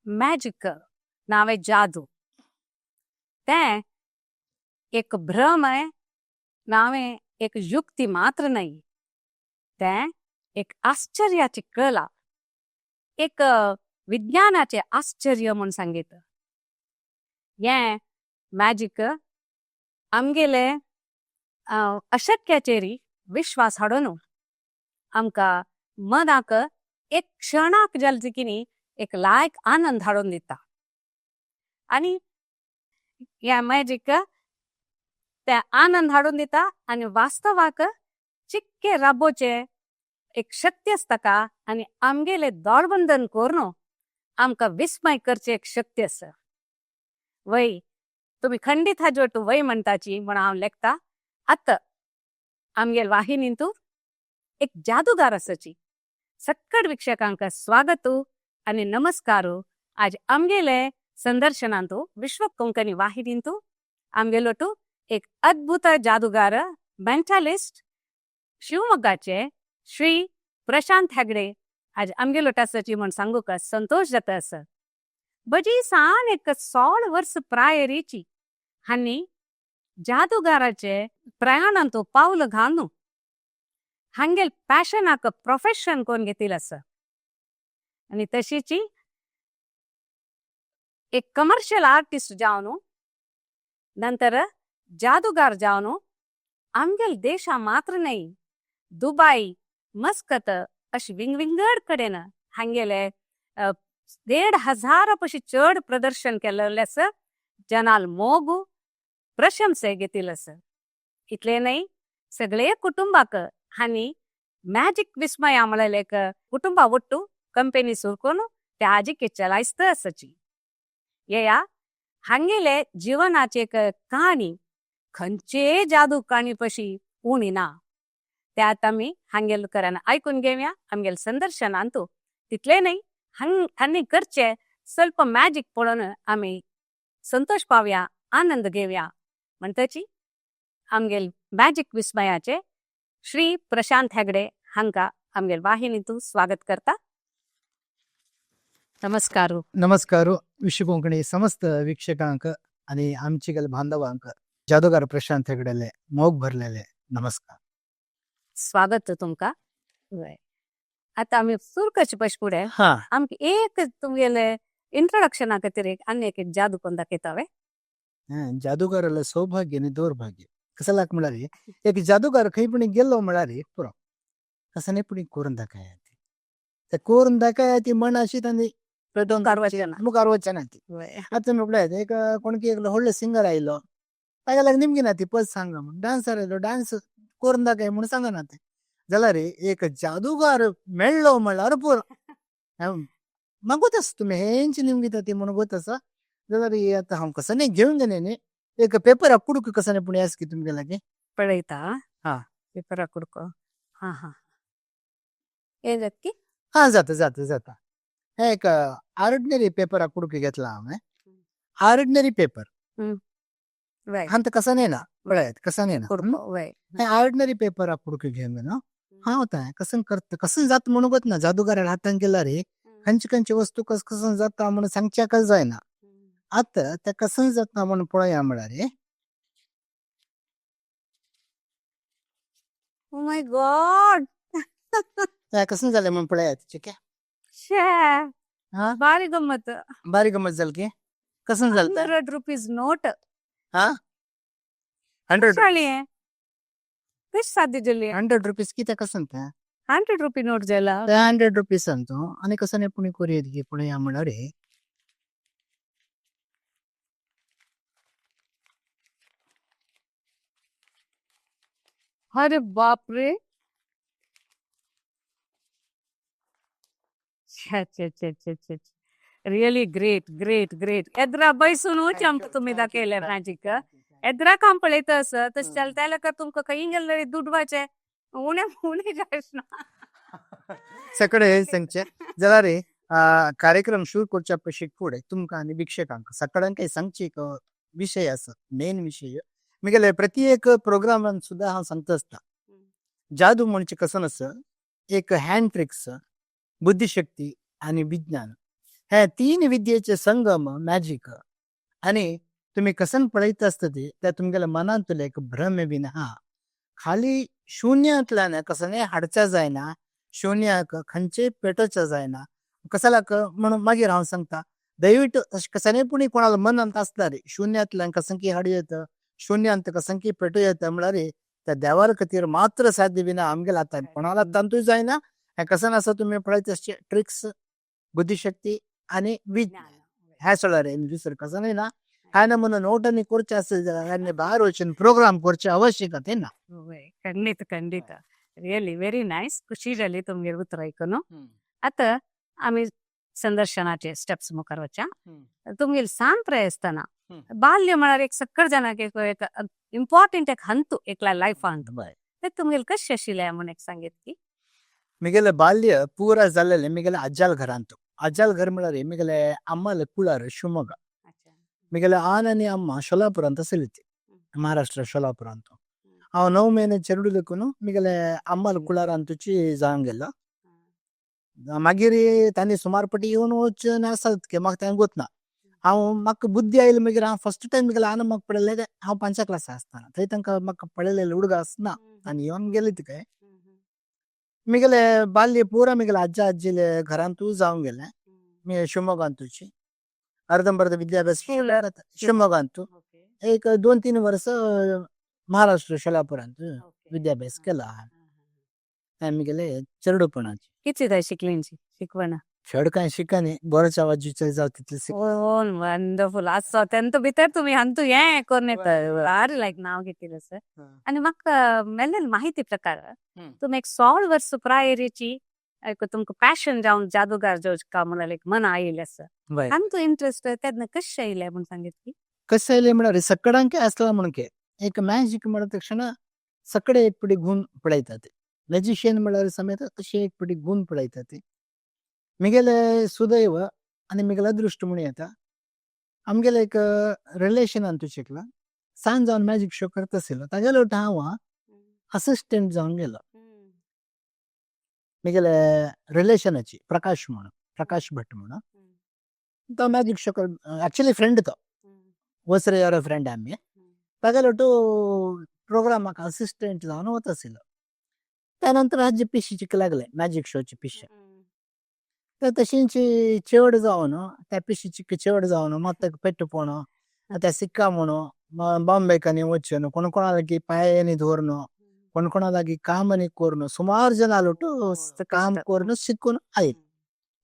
Magic नांव आहे जादू. तें एक भ्रम आहे, नांव आहे एक युक्ती मात्र नाही, तें एक आश्चर्याची कला, एक विज्ञानाचे आश्चर्य म्हूण सांगीत. हें मॅजिक आमगेले अशक्याचेर विश्वास हाडून आमकां मनाक एक क्षणाक जाल की एक लायक आनंद हाडून दिता. आनी ह्या मॅजिक ते आनंद हाडून दिता आनी वास्तवाक चिक्के राबोवचे एक शक्ती आसता का, आनी आमगेले दोळबंधन करून आमकां विस्मय करचे एक शक्ती आसा. वय तुमी खंडीत हाजो वय म्हणटाची म्हण हांव लेखता. आतां आमगेल वाहिनींतू एक जादूगार आसाची. सक्कड वीक्षकांक स्वागत आनी नमस्कार. आज आमगेले संदर्शनांतू विश्व कोंकणी वाहिनींतू आमगेलो तू एक अद्भुत जादूगार मेंटलिस्ट शिवमोग्गाचे श्री प्रशांत हेगडे आज आमगेलो आसाची म्हण सांगूक संतोष जाता आसा. बजी सान एक 16 वर्स प्रायरीची हांणी जादूगाराचे प्रयाणांतू पावल घालून हांगेल पॅशनाक प्रोफेशन कोण घेतील आसा. आनी तशीची एक कमर्शियल आर्टिस्ट जावन नंतर जादूगार जावन आमगेल देशा मात्र न्हय दुबाय मस्कत अशी विंगविंगड कडेन हांगेले 1500 पशी चड प्रदर्शन केलेलें आसा. जनाल मोग प्रशंसे घेतील आसा. इतले न्हय सगळे कुटुंबाक हांणी मॅजिक विस्मया म्हळ्यार एक कुटुंबा ಒಟ್ಟು कंपनी सुरू करून ते आजिके चलायस्त आसाची. येया हांगेले जिवनाची एक कहाणी खंयचे जादू काणी पशी उणी ना. ते आतां आमी हांगेल करान आयकून घेवया आमगेल संदर्शनांतू. तितले न्हय हांणी करचे ಸ್ವಲ್ಪ मॅजिक पळोवन आमी संतोष पावया, आनंद घेवया. म्हणटची आमगेल मॅजिक विस्मयाचे श्री प्रशांत हेगडे हांकां आमगेल वाहिनींतू स्वागत करता. नमस्कार. नमस्कार. विश्व कोंकणी समस्त वीक्षकांक आणि आमचे गेले बांधवांक जादूगार प्रशांत हेगडेले मोग भरलेले नमस्कार. स्वागत तुमकां. आतां आमी सुरू करचे पयशे फुडें आमकां एक तुमगेले इंट्रोडक्शना खातीर एक आनी एक जादू कोण दाखयता वे. जादूगाराला सौभाग्य आनी दौर्भाग्य कसं लाग म्हळ्यार एक जादूगार खंय पण गेलो म्हळ्यार पुरो कसं नाही पुणी करून दाखय ती करून दाखय ती म्हण अशी तांणी मुखार वचना. मुखार वचना ती. आतां तुमी पळयात एक कोणकी एक व्हडलो सिंगर आयलो ताका लागून निमगी ना ती पद सांगा म्हूण, डान्सर आयलो डान्स करून दाखय म्हूण सांगना ते, जाल्यार एक जादूगार मेळ्ळो म्हळ्यार पुरो म्हाका आसा तुमी हेंची निमगिता ती म्हूण गोत आसा. जाल्यार आतां हांव कसं नाही घेवन गेले न्ही एक पेपराक कुडको कसं नाही पूण यास की तुमगे लागीं पळयता. हा. पेपरा कुडको. हा हा हें जाता की. हा जाता जाता जाता. हे एक ऑर्डिनरी पेपरा कुडको घेतला हांवें, ऑर्डिनरी पेपर हांत कसं नाही ना पळयात कसं नाही ना कुडको वय. हे ऑर्डिनरी पेपरा कुडको घेवन न्हू हांव आतां कसं करता कसं जाता म्हणून गोत ना जादूगारा हातान केल्यार खंयची खंयची वस्तू कस कसं जाता म्हणून सांगच्याकच जायना. आतां तें कसं जाता म्हणून पळया म्हळ्यार ओ my God. तें कसं जालें म्हणून पळयात चिके. शे हा बारी गम्मत. बारी गमत जाल की कसं जालें तें? 100 रुपीज नोट. हा 100 कशें कशें साध्य जाली? 100 रुपीज कित्याक कसं तें? 100 रुपी नोट जाला. तें 100 रुपीज तो आनी कसं नाही पुणी करूं की पळया म्हळ्यार अरे बाप रे. छे छे छे छे छे. Really great great great. एद्रा बैसून आमकां तुमी दाखयलें मॅजीक. एद्रा काम पळयता आसा तशें चलता जाल्यार तुमकां खंय गेल्ले दुडवाचे उणें उणें जायना. सगळे सांगचे जाल्यार कार्यक्रम सुरू करच्या पयलीं फुडें तुमकां आनी वीक्षकांक सगळ्यांक सांगची एक विशय आसा, मेन विशय मिगेले प्रति एक प्रोग्रामान सुद्दां हांव सांगता आसता. जादू म्हणजे कसो आसा एक हँड ट्रिक्स, बुद्धिशक्ती आनी विज्ञान हे तीन विद्येचे संगम मॅजिक. आनी तुमी कसन पळयता आसता ती त्या तुमगेल्या मनांतले एक भ्रम बीन आहा. खाली शुन्यांतल्यान कसलें हाडच्या जायना, शुन्याक खंयचेय पेटोवचें जायना कसल्याक म्हणून मागीर हांव सांगता. दयविट अशें कसलें पूण कोणाल्या मनांत आसल्यार शुन्यांतल्यान कसंकी हाडूं येता, शुन्यांत कसंकी पेटूं येता म्हळ्यार त्या देवार खातीर मात्र साध्य बी ना आमगेल्या हातान कोणाल्या हातांतूय जायना. हें कसन आसा तुमी पळयत आसचे ट्रिक्स, बुद्धिशक्ती आनी विज्ञान ह्या सगळ्या दुसरें कसलें ना. ह्या नमुना नोटांनी करचें आसत जाल्यार भायर वचून प्रोग्राम करचे आवश्यकता ना. ಖಂಡಿತ ಖಂಡಿತ, रियली व्हेरी नायस. खुशी जाली तुमगेर उतर आयकून. आतां आमी संदर्शनाचे स्टेप्स मुखार वच्या. तुमगेले सांत आसतना बाल्य म्हळ्यार एक सक्कड जाणांक एक एक इम्पॉर्टंट एक हंतु एकल्या लायफांत, ते तुमगेले कशें आशिल्लें म्हूण एक सांगीत की. मिगेले बाल्य पूरा जाल्लेलें मिगेले अज्जाल घरांत. अज्जाल घर म्हळ्यार मिगेले अम्माले कुळार शिवमोग्गा. मिगेले आन आनी अम्मा शोलापुरांत आशिल्ली, महाराष्ट्र शोलापुरांत. हांव 9 म्हयने चेडूं देखून मिगेले अम्माले कुळारांतूची जावन गेलो. मागीर तांणी सुमार पटी येवन वचून आसत की म्हाका तें गोत ना. हांव म्हाका बुद्धी आयली मागीर हांव फर्स्ट टायम मिगेले आन म्हाका पळयलें हांव 5 क्लासा आसतना. थंय तांकां म्हाका पळयलेलें उडगास ना आनी येवन गेले तिका. मिगेले बाल्य पुरा मिगेले आज्जा आज्जीले घरांतूच जावन गेलें शिवमोग्गांतूची. अर्दंबर्द विद्याभ्यास शिवमोग्गांतू. एक 2-3 वर्स महाराष्ट्र शोलापुरांत विद्याभ्यास केला हांवें मिगेले चेडूपणाचे. कितली जाय शिकलींची शिकवण? चड कांय शिकनी, बरोच आवाजीचो जावं तितलें शिक. वंडरफुल. आसा तेंत भितर तुमी हांतू हें करून येता भारी लायक नांव घेतिल्लें सर. आनी म्हाका मेळ्ळेली माहिती प्रकार तुमी एक 16 वर्स प्रायरीची एक तुमकां पॅशन जावन जादूगार जावचें म्हणल्यार एक मन आयिल्लें आसा. हांतू इंट्रस्ट तेन्ना कशें आयलें म्हूण सांगीत की. कशें आयलें म्हळ्यार सकडांक आसला म्हणून एक मॅजीक म्हणत तक्षण सगळे एक पिडी गुण पळयतात. मॅजिशियन म्हळ्यार समेत अशें एक पिडी गुण पळयतात. मिगेले सुदैव आनी मिगेले अदृश्ट म्हणूं येता, आमगेले एक रिलेशनान शिकला सांज जावन मॅजीक शो करता आशिल्लो तागेलो हांव असिस्टंट जावन गेलो. मिगेले रिलेशनाची प्रकाश म्हणून, प्रकाश भट म्हणून, तो मॅजीक शो एक्चुअली फ्रेंड, तो वसरे यारो फ्रेंड आमी. तागेलो टू प्रोग्रामाक असिस्टंट जावन वता आशिल्लो. त्या नंतर हाजे पिशी लागले मॅजीक शोची पिशे. तर तशींच चेड जावन त्या पिशीची चेड जावन मात ताका पेट्ट पोणो त्या सिक्का म्हणून बॉम्बेकांनी वचून कोण कोणा लागीं पांयांनी धरून कोण कोणा लागीं काम आनी करून सुमार जाणां लोटू काम करून शिकून आयले.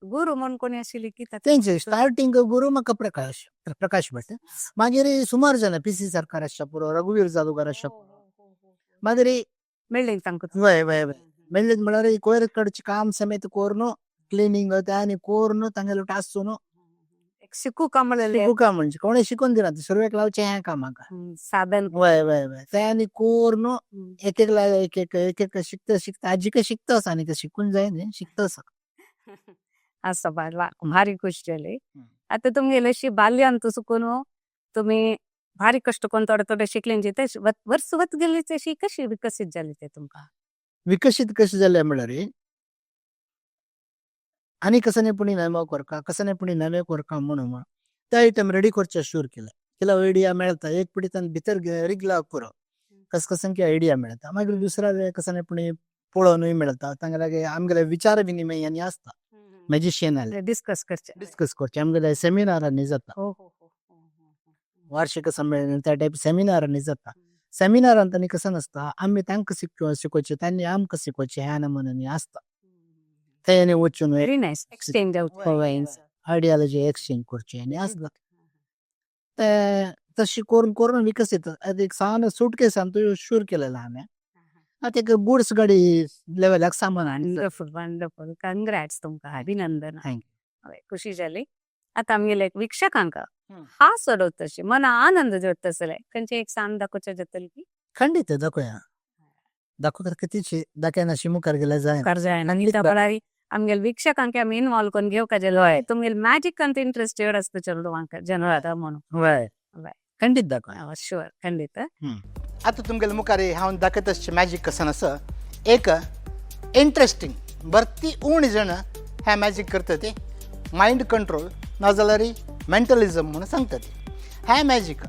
गुरू म्हूण कोणी आशिल्ली की? तेंचे स्टार्टींग गुरू म्हाका प्रकाश प्रकाश भट. मागीर सुमार जाणां पी सी सरकार आसच्या पुरो, रघुवीर जादूगार आसच्या पुरो. मागीर मेळ्ळें तांकां? वय वय वय, मेळ्ळें म्हळ्यार कोयर कडचें काम समेत करून क्लिनींग ते आनी करून तांगेलो आसून शिकू का म्हणलें? शिकूका म्हणजे कोणें शिकून दिना, सुरवेक लावचें हें कामाक साधन. वय वय वय, ते आनी करून एक एक एक एक एक एक शिकता शिकता आजी शिकता आसा आनी शिकून जाय न्ही, शिकता आसा. आसा, भारी खुश जाली. आतां तुमगेले अशी बाल्यांत चुकून तुमी भारी कश्ट करून थोडे थोडे शिकले ते वर्स वत गेली तशी कशी विकसीत जाली ते तुमकां? विकसीत कशें जालें म्हळ्यार आनी कसं पुणी नवें करका, कसं पुणी नवें करका म्हणून ते आयटम रेडी करचें सुरू केलें. केला आयडिया मेळता एक पिडी तान भितर रिगला पुरो कस कसन की आयडिया मेळता. मागीर दुसरा कसं पुणी पळोवनूय मेळता तांगेले आमगेले विचार विनिमय आनी आसता मॅजिशियन डिस्कस करचें. डिस्कस करचें आमगेले सेमिनारांनी जाता, वार्षिक संमेलन त्या टायप सेमिनारांनी जाता. सेमिनारांत आनी कसं नासता आमी तांकां शिकोवचें तांणी आमकां शिकोवचें ह्या नमुन्यानी आसता. थंय आनी वचून very nice, exchange. Ideology exchange करची आनी आसता ते तशी करून करून विकसीत. एक सान सुटकेसान सुरू केलेलं हांवें, आतां एक गुड्स गाडी लेवलाक सामान. वंडरफुल वंडरफुल, कंग्रॅट्स तुमकां, अभिनंदन. Thank you. खुशी जाली. आतां आमगेले एक वीक्षकांक हास सोडवतशी मना आनंद जोडतसले खंयचे एक सान दाखोवचें जातलें की? खंडीत दाखोवया, दाखोवका कितीची दाखयना मुखार गेल्यार जायना. मुखार जायना. म्हळ्यार आमगेले वीक्षकांक आमी इन्वॉल्व करून घेवका जाय, तुमगेले मॅजिक अंत इंट्रस्ट चड आसता चेडवांक जनरा म्हणून. वय, खंडीत दाखोवया. शुअर, खंडीत. आतां तुमगेले मुखार हांव दाखयता आसचें मॅजीक कसन आसा एक इंट्रस्टींग. भरती उण जण हें मॅजीक करता ते मायंड कंट्रोल नाजाल्यार मेंटलिजम म्हणून सांगता ती. ह्या मॅजीक,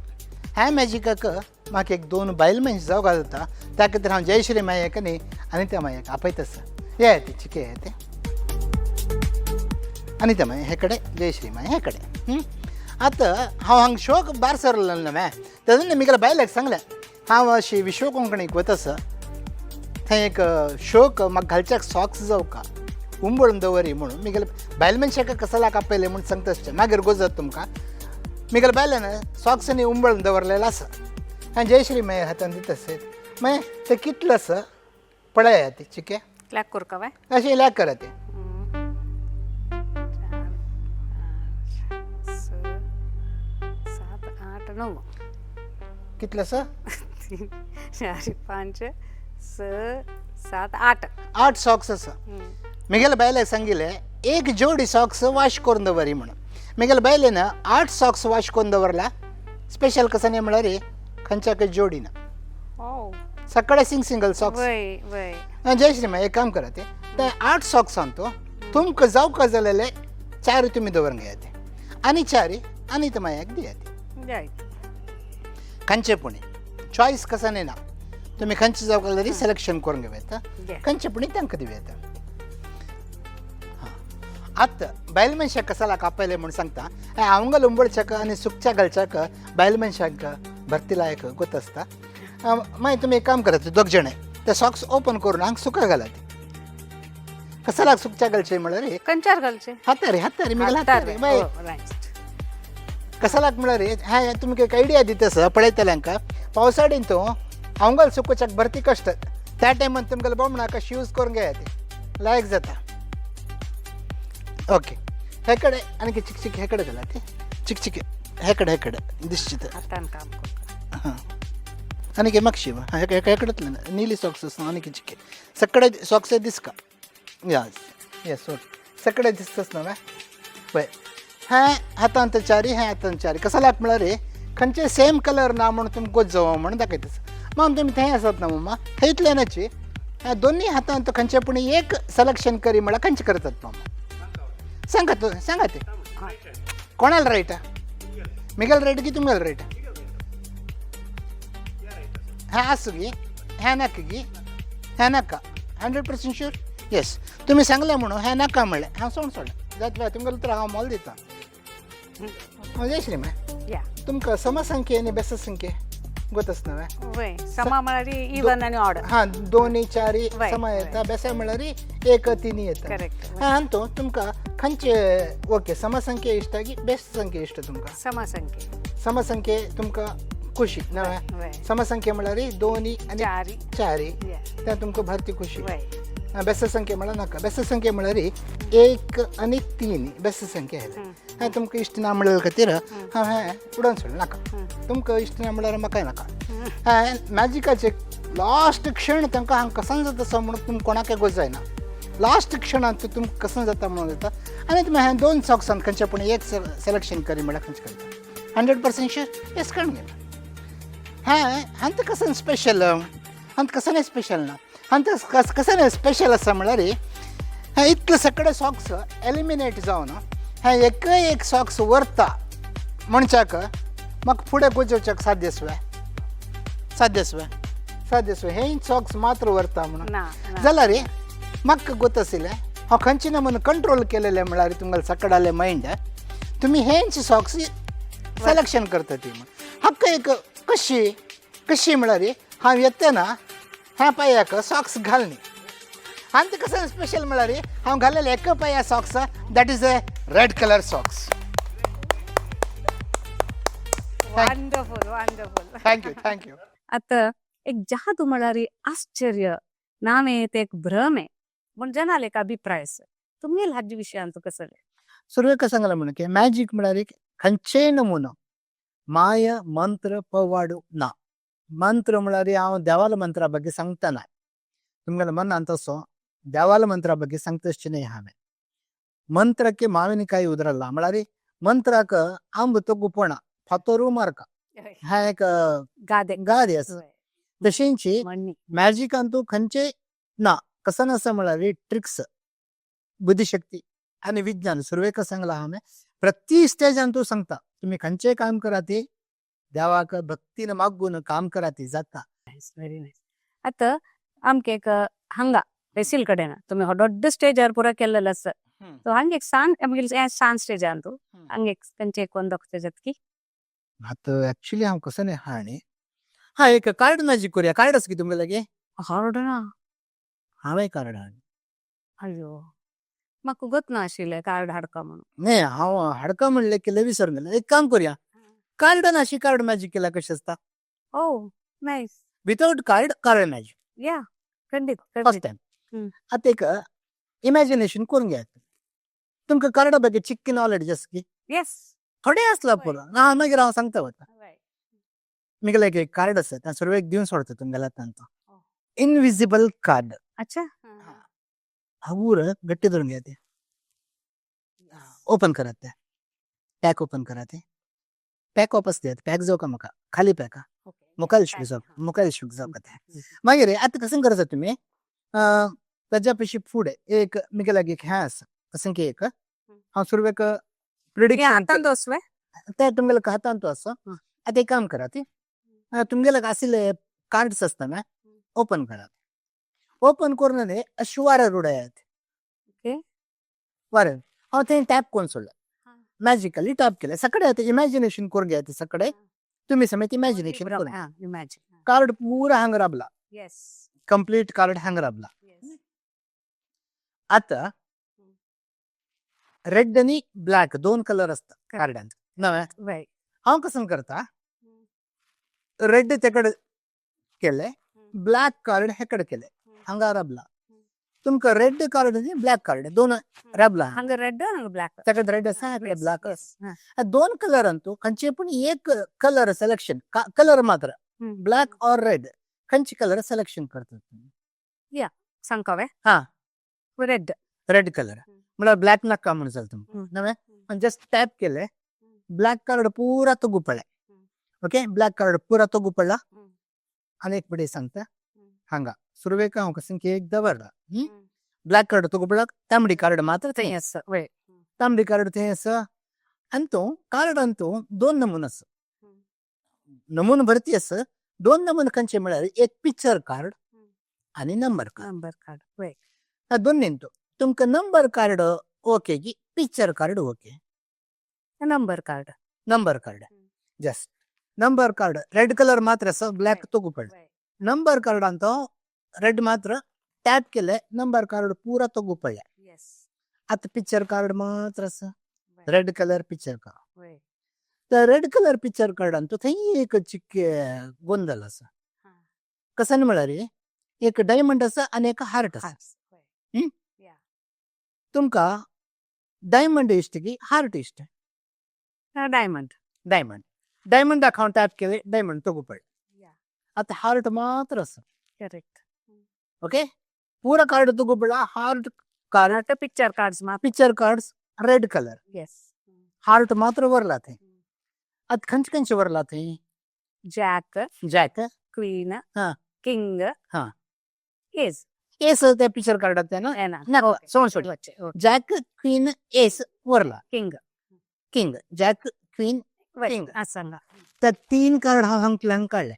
ह्या मॅजिकाक म्हाका एक दोन बायल मनश जावंक जाता. त्या खातीर हांव जयश्री मायक न्ही आनी त्या मायक आपयता आसा. ये ते चिके, ये ते आनी त्या माय हे कडेन, जयश्री माय हे कडेन. आतां हांव हांगा शोक भायर सरलो न्हय, तेन्ना मिगेल्या बायलेक सांगलें, हांव अशी विश्व कोंकणीक वता आसा, थंय एक शोक म्हाका घालच्याक सॉक्स जावका उंबळून दवरी म्हणून. मिगेले बायल मनशाक कसलाक आपयलें म्हूण सांगता आसचें मागीर गोजत तुमकां. मिगेले बायल्यान सॉक्सांनी उंबळून दवरलेलें आसा आनी जयश्री मागीर हातान दिता आसत. मागीर तें कितलें आसा पळया ती चिके. क्लॅक करका बाय. अशें लॅक करा तें. चार, पांच, स, सात, आठ, णव. कितलें आसा? तीन, चार, पांच, स, सात, आठ. 8 सॉक्स आसा. मिगेले बायलेक सांगिल्लें एक जोडी सॉक्स वॉश करून दवरी म्हणून. मिगेले बायलेन 8 सॉक्स वॉश करून दवरला. स्पेशल कसं न्ही म्हळ्यार खंयच्याकय जोडी ना. हो. सकाळी सिंग सिंगल सॉक्स. वय वय. जयश्री माय, एक काम करा, ते ते 8 सॉक्स तो तुमकां जावका जालेले चार तुमी दवरून घेयात आनी चारी आनी ते मायाक दियात. जायत. खंयचे पुणी चॉयस कसं न्ही ना, तुमी खंयचे जावका जाल्यार सिलेक्शन करून घेवं येता. खंयचे पुणी तांकां दिवं येता. आतां बायल मनशाक कसालाक आपयलें म्हूण सांगता. हांवगल उंबळच्याक आनी सुकच्या घालच्याक बायल मनशांक भरती लायक गोत आसता. मागीर तुमी एक काम करात, दोग जाणां ते सॉक्स ओपन करून हांगा सुका घालात. कसालाक सुकच्या घालचे म्हळ्यार खंयच्यार घालचे? हातारी, हातारी मिगेले हातारी. मागीर रायट. कसालाक म्हळ्यार हें तुमकां एक आयडिया दिता आसा पळयतल्यांक. पावसाडीन तूं हांवगल सुकोवच्याक भरती कश्ट, त्या टायमान तुमगेले बोमणाक कशें यूज करून घेयात, लायक जाता. ओके, हे कडेन आनी चिक चिक हे कडेन घाला ते चिक चिक हे कडेन, हे कडेन दिसची तर. हातान काम करता. हां, आनी मागशी हे हे कडेतले नीली सॉक्स आसा. आनी चिके सगळे सॉक्स दिसका. यस येस, ओके, सगळे दिसतच ना. पळय, हें हातांत चारी, हें हातांत चारी. कसालाक म्हळ्यार खंयचे सेम कलर ना म्हूण तुमकां गोत जावं म्हणून दाखयता. माम तुमी थंय आसात ना मम्मा, थंय इतल्यानची ह्या दोन्ही हातांत खंयचे पूण एक सिलेक्शन करी म्हळ्यार खंयचे करतात मामा? सांगा तूं, सांगा ते. कोणाला रायट? मिगेल रायट की तुमगेल रायट? हें आसूं गी, हें नाका गी, हें नाका. 100% शुअर? येस. तुमी सांगलें म्हणून हें नाका म्हणलें, हांव सोड सोडलें जाता. तुमगेलें तर हांव मोल दिता. जयश्री मॅ, या. तुमकां समसंख्ये आनी बेस संख्ये गोत आसना वे? वय, समा म्हळ्यार इवन आनी ऑड. हां, दोनी चारी समा येता. बेसा म्हळ्यार एक तिनी येता. करेक्ट. हां, आनी तो तुमकां खंयचे ओके, समसंख्ये इश्ट की बेस्ट संख्ये इश्ट तुमकां? समा संख्ये. समसंख्ये तुमकां खुशी ना? वय. समसंख्ये म्हळ्यार दोनी आनी चारी. चारी. या. त्या तुमकां भरती खुशी. वय. बेस संख्ये म्हळ्यार नाका. बेस संख्ये म्हळ्यार एक आनी तीन बेस संख्या आयले. हें तुमकां इश्ट ना म्हणल्या खातीर हांव हें उडोवन सोडलें. नाका तुमकां इश्ट ना म्हळ्यार म्हाकाय नाका. हें मॅजिकाचे लास्ट क्षण तांकां हांगा कसन जाता असो म्हणून तुमकां कोणाकय गोज जायना. लास्ट क्षणांत तुमकां कसन जाता म्हणून जाता. आनी तुमी हें दोन सॉक्सान खंयचे पूण एक सिलेक्शन करी म्हळ्यार खंयचें करता? 100% शुअर? येस, करून घेता. हें हांत कसन स्पेशल, हांत कसं स्पेशल ना. हांत कसं स्पेशल आसा म्हळ्यार हें इतले सगळे सॉक्स एलिमिनेट जावन हें एकय एक सॉक्स व्हरता म्हणच्याक म्हाका फुडें गोजोवच्याक साध्य आसवे, साध्य आसवे, साध्य आसवे? हें सॉक्स मात्र व्हरता म्हणून ना ना. जाल्यार म्हाका गोत आशिल्लें हांव खंयचे ना म्हणून कंट्रोल केलेलें. म्हळ्यार तुमकां सकडालें मायंड, तुमी हेंच सॉक्स सिलेक्शन करता ती म्हण. हाका एक कशी कशी म्हळ्यार हांव येतना ह्या पांयाक सॉक्स घालनी. आनी ते कसं स्पेशल म्हळ्यार हांव घालेलें एका पांया socks, that is a red colour socks. Wonderful, wonderful. Thank you, thank you. आतां एक जादू म्हळ्यार आश्चर्य नामे, ते एक भ्रम आहे पूण जनाल एक अभिप्राय आसा. तुमगेल हाजे विशयांत कसले? सुरवेक सांगलां म्हणून की मॅजीक म्हळ्यार एक खंयचेय नमुनो माय मंत्र पवाडू ना. मंत्र म्हळ्यार हांव देवाला मंत्रा ಬಗ್ಗೆ सांगतना तुमगेल्या मनांत तसो देवाला मंत्रा ಬಗ್ಗೆ सांगतशें न्हय. हांवें ಮಂತ್ರಕ್ಕೆ ಮಾವಿನಕಾಯಿ ಉದುರಲ್ಲ म्हळ्यार मंत्राक आंब तोगुपणा फातोरू मारका हा एक गादे. गादे आसा. तशेंच म्हणणी. मॅजिकान तूं खंयचे ना कसं आसा म्हळ्यार ट्रिक्स, बुद्धिशक्ती आनी विज्ञान सुरवेक सांगलां हांवें, प्रति स्टेजान तूं सांगता, तुमी खंयचेय काम करात, देवाक भक्तीन मागून काम करात, जाता. Nice, very nice. आतां आमकां एक हांगा बेसील कडेन तुमी हो दोड्ड स्टेजार पुरा केल्लेलो आसा, सो हांगा एक सान आमगेले सान स्टेजार तूं हांगा एक खंयचे एक दाखोवचे जातकी. आतां एक्चुअली हांव कसो न्ही हा न्ही, हा एक कार्ड मॅजीक करुया. कार्ड आसा की तुमगे लागीं? कार्ड ना. हांवें कार्ड हाड. अय्यो, म्हाका गत ना आशिल्लें कार्ड हाडका म्हणून. न्ही, हांव हाडका म्हणलें केलें विसरून गेलें. एक काम करुया, कार्ड नाशी कार्ड मॅजीक केल्यार कशें आसता? Oh nice. Without card, card magic. या, खंडीत. फर्स्ट खंडीत. टायम. आतां एक इमॅजिनेशन करून घेयात. तुमकां कार्डा ಬಗ್ಗೆ चिक्की नॉलेज आसा की? येस. थोडें आसल्यार पुरो ना, मागीर हांव सांगता वता. मुगेलें एक कार्ड आसा, तें सुरवेक दिवन सोडता तुमगेल्या हातान. तो इनविजिबल कार्ड. अच्छा. हगूर गट्टी धरून घेयात, ओपन करात, ते पॅक ओपन करात. ते पॅक वापस दियात, पॅक जावका म्हाका खाली पॅक मुखार शिक जावप, मुखार शिक जावका ते. मागीर आतां कशें करायचं तुमी, ताज्या पेशी फुडें एक मुगे लागीं एक हें आसा, कशें की एक हांव सुरवेक प्रिडिक्शन. हातान दसवे. ते तुमगेले हातान तो आसा. आतां एक काम करात, तुमगेले आशिल्ले कार्ड्स आसता न्हय, ओपन करात. ओपन करून न्ही अशें वाऱ्यार उडयात. वाऱ्यार हांव थंय टॅप करून सोडला, मॅजिकली टॅप केलें सगळे. आतां इमॅजिनेशन करून घेयात सगळे तुमी, समेत इमॅजिनेशन करून. इमॅजिन. कार्ड पुरा हांगा राबला. कंप्लीट कार्ड हांगा राबला. आता रेड आणि ब्लॅक दोन कलर असतात कार्डांत नवे. हांव कसं करता, रेड तेकडे केले, ब्लॅक कार्ड हेकडे केले, हांगा राबला. तुमकां रेड कार्ड आणि ब्लॅक कार्ड दोन राबला. हांगा रेड, हांगा ब्लॅक. तेकडे रेड आसा, हेकडे ब्लॅक आसा. दोन कलर अंतू खंयचे पण एक कलर सिलेक्शन, कलर मात्र, ब्लॅक ऑर रेड, खंयचे कलर सिलेक्शन करतात तुम्ही? सांगकावे. हा. रेड. रेड कलर म्हळ्यार ब्लॅक नाका म्हणून जालें तुमकां नवे. जस्ट टॅप केले, ब्लॅक कार्ड पुरा तो पडले. ओके, ब्लॅक कार्ड पुरा तो पडला. आनी एक पिढी सांगता, हांगा सुरवेक हांव कशें की एक दवरला ब्लॅक कार्ड तो पडला, तांबडी कार्ड मात्र थंय. येस, वय. तांबडी कार्ड थंय आसा आनी तो कार्ड अंतू दोन नमुने आसा. नमुने भरती आसा. दोन नमुने खंयचे म्हळ्यार एक पिक्चर कार्ड आनी नंबर कार्ड. नंबर कार्ड, वय. दोन तो तुमकां नंबर कार्ड ओके की picture card okay? Number card. Number card. Just number card red colour मात्र आसा, ब्लॅक तो पडला. नंबर कार्ड तो रेड मात्र टॅप केले, नंबर कार्ड पुरा तो पडले. आता पिक्चर कार्ड मात्र आसा, रेड कलर पिक्चर कार्ड. तर रेड कलर पिक्चर कार्ड तो थंय एक चिक्के गोंदल आसा. कसं म्हळ्यार एक डायमंड आसा आनी एक हार्ट आसा. तुमकां डायमंड इश्ट की हार्ट इश्ट? डायमंड. डायमंड. डायमंडाक हांव टॅप केले, डायमंड तो पडले. आता हार्ट मात्र आसा. ओके, पुरा कार्ड तुगो पडला, हार्ट कार्ड. पिक्चर कार्ड्स मात्र. Picture cards red colour. Heart मात्र वरला थंय. आता खंयचे खंयचे वरला थंय? जॅक. जॅक. क्वीन. हा. किंग. हा. एस. एस त्या पिक्चर कार्डात ना. येना. ना, सोड सोड. जॅक, क्वीन, एस वरला. King. King, jack, queen, king. सांगा. तर तीन कार्ड हांव हांगा काडले.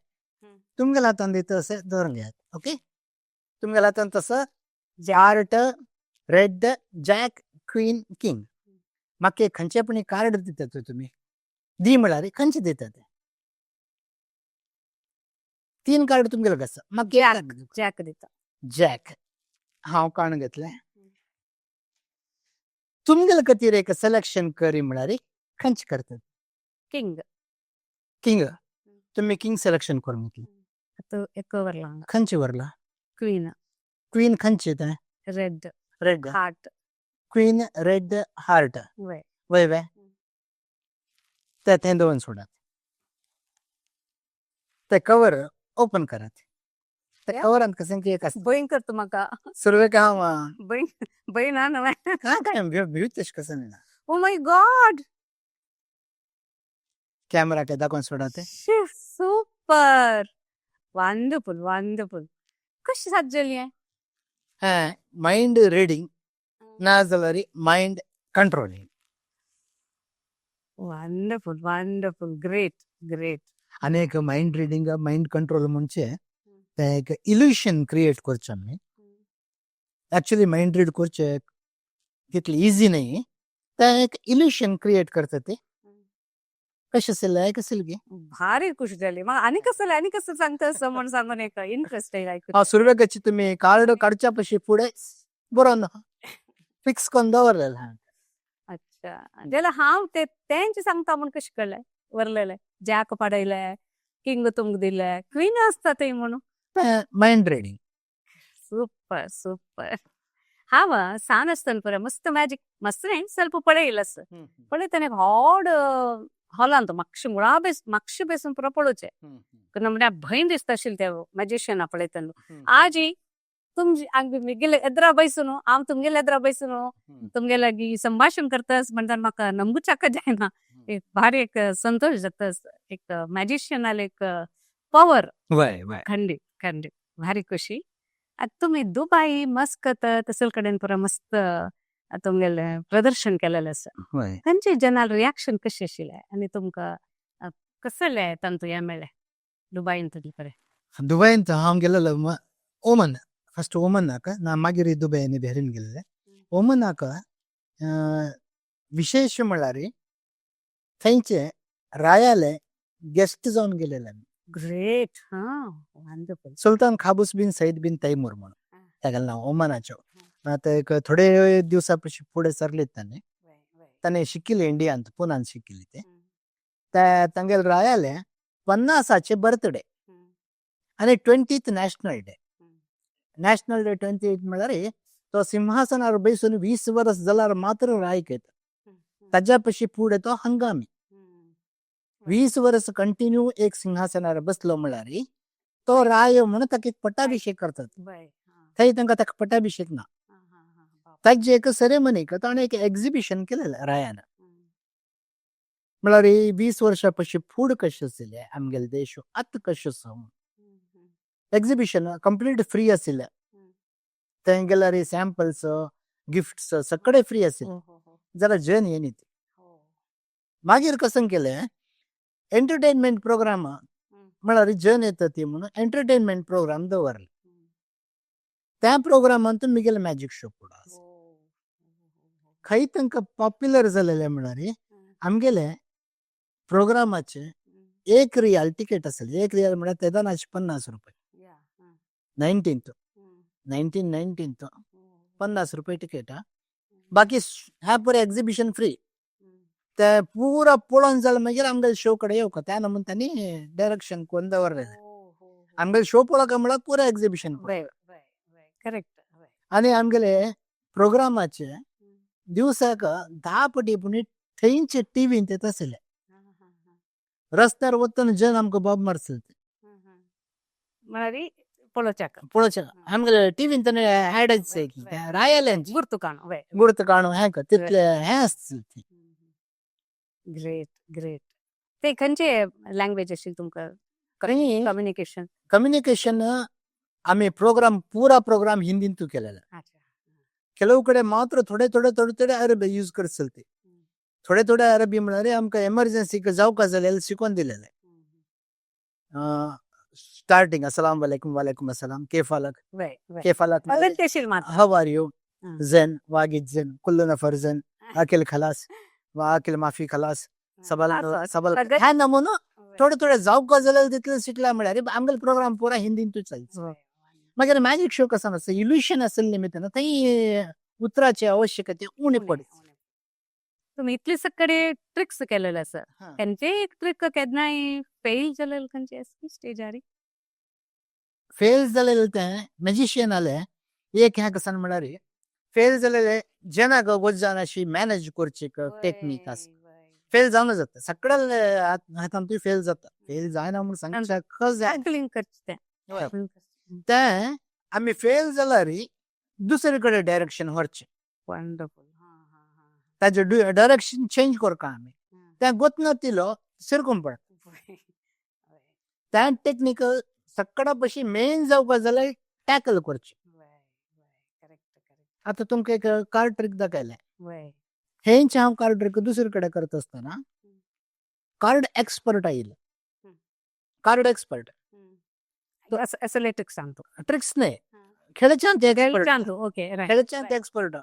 तुमगेल्या हातान दिता अशें धरून घेयात. ओके, तुमगेल्या हातान तसं heart, red, jack, queen, king. म्हाका एक खंयचे पण कार्ड दितात तुमी, दी म्हळ्यार खंयचे दितात? तीन कार्ड तुमगेले आसा, म्हाका एक. जॅक दिता. जॅक हांव काडून घेतलें. तुमगेले खातीर एक सिलेक्शन करी म्हळ्यार खंयचे करतात? किंग. किंग. तुमी किंग सिलेक्शन करून घेतले. आतां एक वरला हांगा. खंयचे वरला? क्वीन. क्वीन खंयचे तें? Red. Red. Heart. Queen, red, heart. वय. वय वय. ते थंय दवरून सोडात, ते कवर ओपन करात. ते कवरांत कशें की एक आसता. भंय करता म्हाका. सुरवेक हांव भंय भंय ना न्हय? काय काय भिवत तशें कसं ना. ओ my God. Camera काय दाखोवन सोडात. Super, wonderful, wonderful. कशी साध्य जाली हें? माइंड रिडींग ना जाल्यार mind Controlling. Wonderful, wonderful, great, great. आनी एक मायंड रिडींग, मायंड कंट्रोल म्हणजे तें एक इल्युशन क्रिएट करचें आमी. एक्चुअली मायंड रीड करचें तितलें इजी न्ही. तें एक इल्युशन क्रिएट करता ती. कशें आशिल्लें आयकशील गे? भारी खुश जाली म्हाका. आनी कसलें, आनी कसं सांगता असं म्हण सांगून एक इंट्रस्ट येयला आयकून. हांव सुरवेकच तुमी कार्ड काडच्या पशी फुडें बरोवन फिक्स करून दवरलेलें आहा. अच्छा, जाल्यार हांव ते तेंचे सांगता म्हूण कशें कळ्ळें? वरलेलें जॅक पाडयले, किंग तुमकां दिले, क्वीन आसता थंय म्हणून. तें मायंड रिडींग. Super, super. हांव सान आसतना पुरो मस्त मॅजीक, मस्त न्ही, ಸ್ವಲ್ಪ पळयलें आसा. पळयतना एक व्हड हॉलांत मातशें मुळा बेस मातशें बेसून पुरो पळोवचें. म्हळ्यार भंय दिसता आशिल्लें ते मॅजिशियना पळयतना. आजी तुमची मिगेले एदरा बैसून, हांव तुमगेले एदरा बैसून तुमगे लागीं संभाशण करतास म्हणटान म्हाका नमगुचाक जायना. एक भारी एक संतोश जाता. एक मॅजिशियनाले एक पवर. वय वय. खंडीत, खंडीत, भारी खुशी. आतां तुमी दुबाय, मस्कत तसल कडेन पुरो मस्त तुमगेलें प्रदर्शन केलेलें आसा. वय. थंयचे जनाल रिएक्शन कशें आशिल्लें आनी तुमकां कसलें तांतू हें मेळ्ळें दुबायन तुजे कडेन? दुबयंत हांव गेलेलो ओमन, फस्ट ओमनाक, ना मागीर दुबय आनी बहरीन गेल्ले. ओमनाक विशेश म्हळ्यार थंयचे रायाले गेस्ट जावन गेलेले आमी. ग्रेट, हा, वंडरफुल. सुलतान खाबूस बिन सईद बिन तैमूर म्हणून तागेलें नांव, ओमनाचो. आतां एक थोडे दिवसा पशी फुडें सरले ताणें. ताणें शिकिल्लें इंडियांत, पुनान शिकिल्लें ते. ते तांगेले रायाले 50आचे बर्थडे आनी 20th national day. National day 28 म्हळ्यार तो सिंहासनार बैसून 20 वर्स जाल्यार मात्र रायक येता. ताज्या पशी फुडें तो हंगामी. 20 वर्स कंटिन्यू एक सिंहासनार बसलो म्हळ्यार तो राय म्हणून ताका एक पट्टाभिषेक करतात. थंय तांकां ताका पट्टाभिषेक ना. ताजी एक सेरेमनी ताणें एक एक्झिबिशन केलेलें रायान. म्हळ्यार 20 वर्सां पशी फूड कशें आशिल्लें आमगेले देश, आतां कशें आसा. एक्झिबिशन कंप्लीट फ्री आशिल्लें. थंय गेल्यार सॅम्पल्स, गिफ्ट्स सगळे फ्री आशिल्ले. जाल्यार जन येयनीत. मागीर कसं केलें, एंटरटेनमेंट प्रोग्राम, म्हळ्यार जन येता ती म्हणून एंटरटेनमेंट प्रोग्राम दवरले. त्या प्रोग्रामान मिगेले मॅजीक शो पुरो आसा. खंय तांकां पॉप्युलर जालेलें म्हळ्यार आमगेले प्रोग्रामाचे 1 रियाल टिकेट आसली. 1 रियाल म्हळ्यार तेदनाचे 50 रुपये. 19th, 1919 50 रुपये टिकेट. हा, बाकी ह्या पुरो एक्झिबिशन फ्री. ते पुरो पळोवन जालें मागीर आमगेले शो कडेन येवका त्या नमून तांणी डायरेक्शन करून दवरलेलें. आमगेले शो पळोवका म्हळ्यार पुरो एक्झिबिशन. करेक्ट. आनी आमगेले प्रोग्रामाचे दिवसाक 10 पटी पुणी थंयचे टिवीन येता आशिल्ले. रस्त्यार वतना जन आमकां बोब मारतले. म्हळ्यार पळोवच्याक. पळोवच्याक आमगेले टिवीन ताणें ऍड रायाल्यांची गुर्तू काणू. गुर्त काणू हें तितले हें आसता. Great, great. ते खंयचे लँग्वेज आशिल्ली तुमकां कम्युनिकेशन? कम्युनिकेशन आमी प्रोग्राम, पुरा प्रोग्राम हिंदींतू केलेले. ಕೆಲವು ಕಡೆ ಮಾತ್ರ थोडे थोडे थोडे थोडे अरबी यूज करतले ते. थोडे थोडे अरबी म्हळ्यार आमकां एमर्जन्सीक जावका जाल्यार शिकोवन दिलेले. स्टार्टिंग अस्सलाम वालेकुम, वालेकुम अस्सलाम, केफ हालक, केफ हालक, how are you, Zen वागिद Zen, कुल्लु नफर ज़ेन, अकिल खलास वा अकिल माफी खलास, सबल सबल. ह्या नमुनो थोडे थोडे जावका जाल्यार तितले शिकला. म्हळ्यार आमगेले प्रोग्राम पुरा हिंदींतूच चलता. मागीर मॅजीक शो कसो आसता, इल्युशन आशिल्ले निमित्तान थंय उतराची आवश्यकता उणी पडटा. तुम्ही इतले सगळे ट्रिक्स केलेले आसा, खंयचे एक ट्रिक केन्नाय फेल जालेले खंयचे आसा स्टेजार? फेल जालेले ते मॅजिशियनाले एक ह्या कसान म्हळ्यार फेल जालेले जनाक वचजान अशी मॅनेज करची टेक्नीक आसा. फेल जावन जाता सगळ्या हातांतूय फेल जाता. फेल जायना म्हूण सांगच्याक जायना. हँडलिंग करचें तें. तें आमी फेल जाल्यार दुसरे कडेन डायरेक्शन व्हरचें. वंडरफुल. ताजें डायरेक्शन चेंज करता आमी. तें गोतना तिलो सिरकून पडटा. तें टेक्नीक सगळ्या पशी मेन जावपा जाल्यार टॅकल करचें. आतां तुमकां एक कार्ड ट्रीक दाखयलें. हेंच हांव कार्ड ट्रिक दुसरे कडेन करता आसतना कार्ड एक्सपर्ट आयिल्लो. Card expert. असले ट्रिक्स सांगतो. ट्रिक्स न्हय, खेळच्यान एक्सपर्ट. सांगतो, ओके, रायट. खेळच्यान एक्सपर्ट.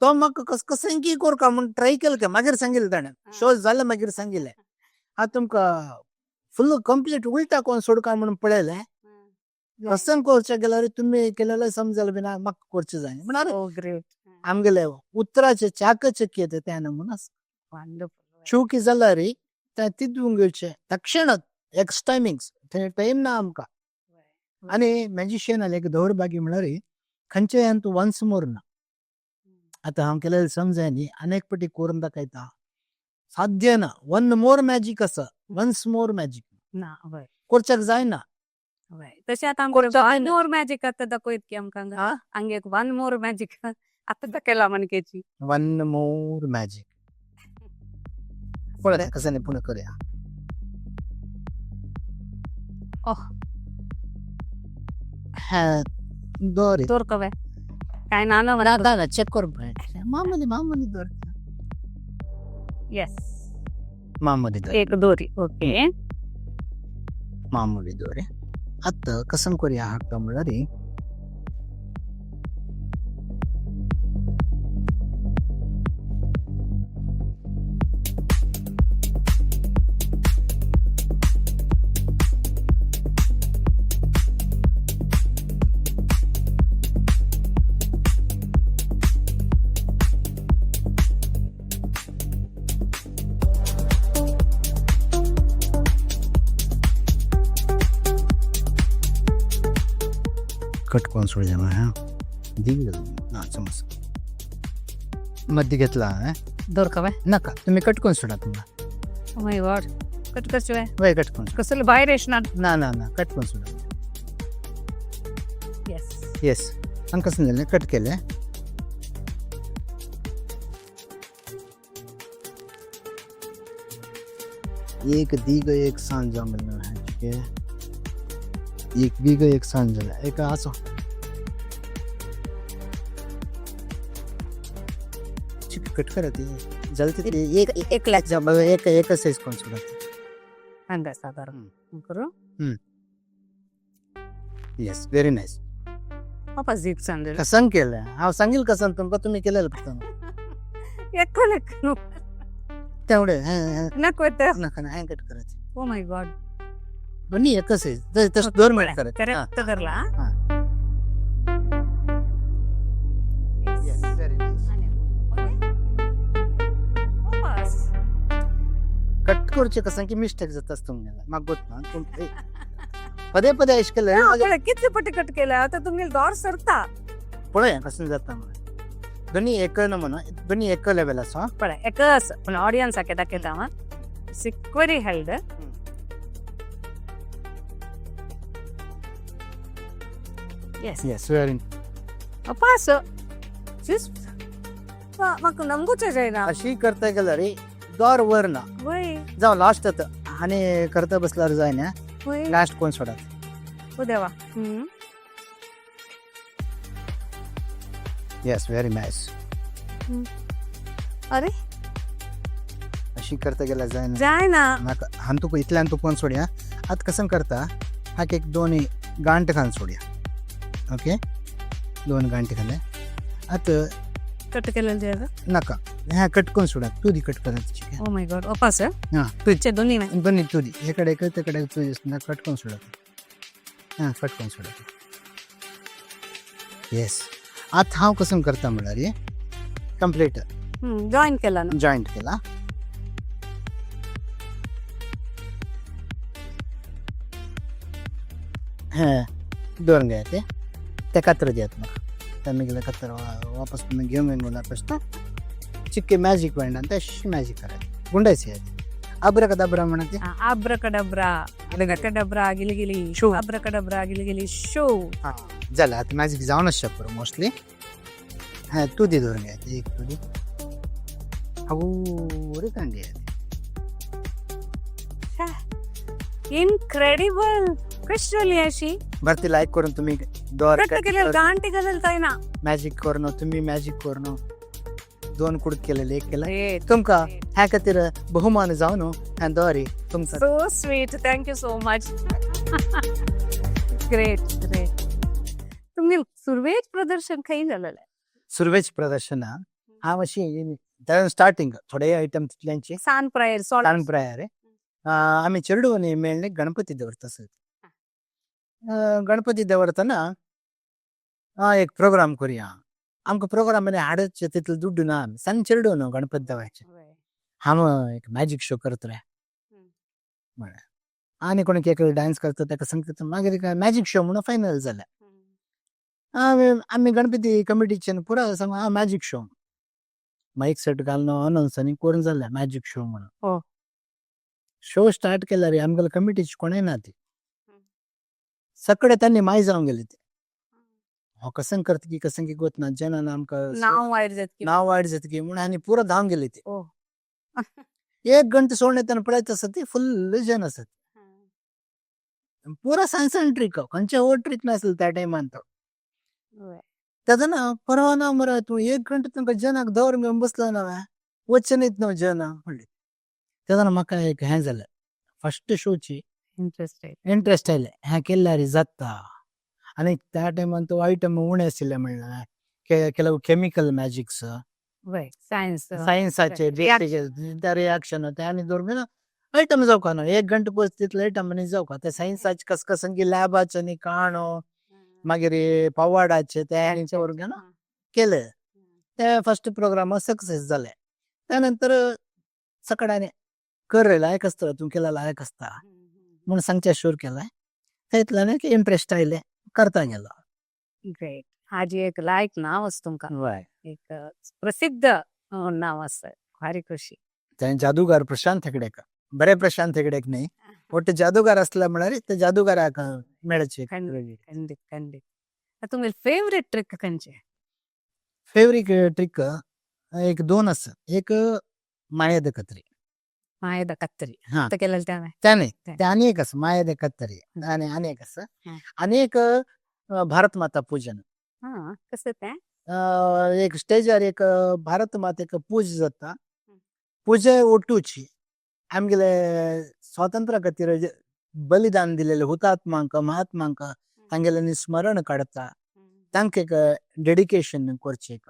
तो म्हाका कस कशें की करका म्हूण ट्राय केलें काय मागीर सांगिल्लें ताणें, शो जालें मागीर सांगिल्लें, आतां तुमकां फुल कंप्लीट उलटा कोण सोडका म्हणून पळयलें, कशें करचें गेल्यार तुमी केलेलें समजलें बी ना, म्हाका करचें जाय म्हण. ओ ग्रेट. आमगेले उतराचे चाकचक्य येता त्या नमुना आसा. वंडरफुल. चुकी जाल्यार तें तितून घेवचें तक्षणात, एक्स टायमिंग्स, थंय टायम ना आमकां. आनी मॅजिशियन एक दौर्भाग्य म्हळ्यार खंयच्याय तूं वन्स मोर ना. आतां हांव केलेलें समजाय न्ही, अनेक पटी करून दाखयता, साध्य ना. वन मोर मॅजीक आसा, वन्स मोर मॅजीक ना, वय. करच्याक जायना. वय, तशें आतां आमकां वन मोर मॅजीक आतां दाखयत की आमकां. आ? हांगा एक वन मोर मॅजीक आतां दाखयला मनकेची. वन मोर मॅजीक पळय कसं न्ही, पुणू करूया. ओह. हा दोरी. दोर कवे काय ना ना. ना ना, चेक करून पळय, मामुली मामुली दोर. येस. मामुली दोर. एक दोरी, ओके. मामुली दोरी. आतां कसं करूया हाका म्हळ्यार कट कोण सोड जाणार हा दिवी ना, समज मध्ये घेतला हांवें. दोर कवे. नका, तुम्ही कट करून सोडा तुम्हाला. ओ my God, cut करचे? वय, कट करून सोडा. कसलं बाहेर येणार. ना ना ना, कट करून सोडा. येस. येस, हांगा कसं जालें, कट केलें. एक दी गई एक सांजा म्हणून आहे, ठीक आहे. एक बी गई एक सांजा एक असो कट करा ती जलते ते एक एक लाख. एक एकच साईज कोण सोडा. हांगा साधारण करू. Yes, very nice. वापस दीप सांगेल. कसं केलं हांव सांगील कसं तुमकां, तुम्ही केलेलं फक्त. एक नको. तेवढे. नको तर. नका ना, कट करायचं. ओ my God. दोन्ही एकच आहे, तसं 2 मिनिट करायचं. करेक्ट करला. हा. Yes, very nice. वापस. कट करूचे कसं की मिस्टेक जाता तुमगेला, म्हाका गोत ना पूण पदे पदे अशें केलें. कितले पटी कट केलं आता तुमगे दोर सरता. पळय कसं जाता म्हणून, दोन्ही एक नमुना, दोन्ही एक लेवल आसा. पळय, एकच पण ऑडियन्साक दाखयता हांव सिक्वरी हेल्ड. Yes. Yes, very. अपास म्हाका नमगूच जायना. अशी करता गेल्यार दोर वर ना. वय. जावं लास्ट आतां आनी करता बसल्यार जायना. वय. लास्ट कोण सोडात. ओ देवा. Yes, very nice. अरे. अशी करता गेल्यार जायना. जायना. म्हाका हांव तुका इतल्यान तूं कोण सोडया. आतां कसं करता, हाका एक दोन गांठ घालून सोडया. ओके, दोन गांठ घाले आतां. कट केलेलं जाय. नाका, ह्या कट करून सोडा, तू दी कट करायची. ओ my God, वापस. हां, तू. दोन्ही नाही. दोन्ही तुरी इकडे एक तिकडे एक तुझी, कट करून सोडा. हां, कट करून सोडा. येस, आतां हांव कसं करता म्हळ्यार कंप्लीट. जॉईन केला ना. जॉईंट केला. हां, दोन घ्या ते त्या कातर दियात म्हाका, त्या मागीर कातर वापस तुमी घेवन घेवन वापस चिक्के मॅजीक मेळना, तशी मॅजीक करायची, गुंडायची. अब्रकदाब्रा म्हणा. आब्रकडब्रा, कडब्रा गिलगिली. शो. आब्रकडब्रा गिलगिली शो. हां, जालें. आतां मॅजीक जावनच शकता मोस्टली. हां, तुदी धरून घ्यायची, एक तुदी हगूर कांडी. इनक्रेडिबल, कशी झाली अशी? भरती लाईक करून तुम्ही दोर. कट केलेलं गांठी घालेल जायना. मॅजिक करून तुम्ही मॅजिक करून. दोन कुडक केलेले, एक केला Great. तुमकां ह्या खातीर बहुमान जावन ह्या दोरी तुमकां. So sweet. Thank you so much. Great, great. तुमगे सुरवेक प्रदर्शन खंय जालेलें? सुरवेच प्रदर्शन हांव अशी स्टार्टिंग थोडे आयटम तितल्यांचे. सान प्रायर. सान प्रायर आमी चेडूंनी मेळ्ळे गणपती दवरता सर. गणपती दवरतना एक प्रोग्राम करुया, आमकां प्रोग्राम हाडचे तितले दुड्डू ना, आमी सान चेडूं न्हू गणपती देवाचे. हांव एक मॅजीक शो करतले म्हळें आनी कोण एकलो डान्स करता ताका सांगता, मागीर मॅजीक शो म्हणून फायनल जालें. आमी गणपती कमिटीच्यान पुरा सांग मॅजीक शो, मायक सेट घालून अनाउन्स आनी करून जालें मॅजीक शो म्हणून. शो स्टार्ट केला रे, आमगेले कमिटीची कोणय ना ती, सगळे त्यांनी माय जावन गेले ते. हो कसं करता की कसं की गोत ना जनान आमकां नांव वायट जातकी. नाव वायट जातकी म्हणून आनी पुरो धांवन गेले ते. एक घंटे सोडणे त्यांना पळयत आसत ती फुल्ल जन आसत पुरा. सान सान ट्रीक, खंयचे हो ट्रीक नासले त्या टायमान तो. तेन्ना परवा ना मरे, तूं एक घंटे तुमकां जनाक दवर घेवन बसलो ना, वचचे न्हीत न्हू जना म्हणली. तेन्ना म्हाका एक हें जालें, फर्स्ट शोची इंटरेस्ट. इंट्रस्ट आयलें, हें केल्यार जाता. आनी त्या टायमान तो आयटम उणें आशिल्ले, म्हणल्यार ಕೆಲವು केमिकल मॅजिक्स, वय, सायन्स. सायन्साचे रिॲक्शन ते आनी दवरून आयटम जावका ना. एक घंटे पोच तितले आयटम आनी जावका ते सायन्साचे कस की लॅबाचे आनी काणो, मागीर पवाडाचे ते आनी दवरून ना केले. ते फर्स्ट प्रोग्राम सक्सेस जाले. त्यानंतर सगळ्यांनी कर लायक आसता, तूं केला लायक आसता म्हणून सांगचे सुरू केलाय. थंयतल्यान एक इंट्रस्ट आयले, करता गेलो. ग्रेट. हाजी एक लायक नांव आसा तुमकां. एक प्रसिद्ध नांव आसा, भारी खुशी. ते जादूगार प्रशांत हेगडेक, बरे प्रशांत हेगडेक न्ही, ಒಟ್ಟು जादूगार असला म्हळ्यार ते जादूगाराक मेळचे. खंडीत खंडीत खंडीत. तुमगे फेवरेट ट्रिक खंयचे? फेवरेट ट्रिक एक दोन आसा. एक मायेद कत्री. मायेद कत्तरी. हा. ते केलेले त्यावें? त्याने ते. ते आनी एक आसा मायेद कत्तरी आनी आनी एक आसा आनी एक भारत माता पूजन. हा, कसं तें? एक स्टेजार एक भारत मातेक पूजा जाता. पुजे ओटूची आमगेले स्वातंत्र्या खातीर जे बलिदान दिलेले हुतात्मांक, महात्मांक तांगेले स्मरण काडता, तांकां एक डेडिकेशन करचें. एक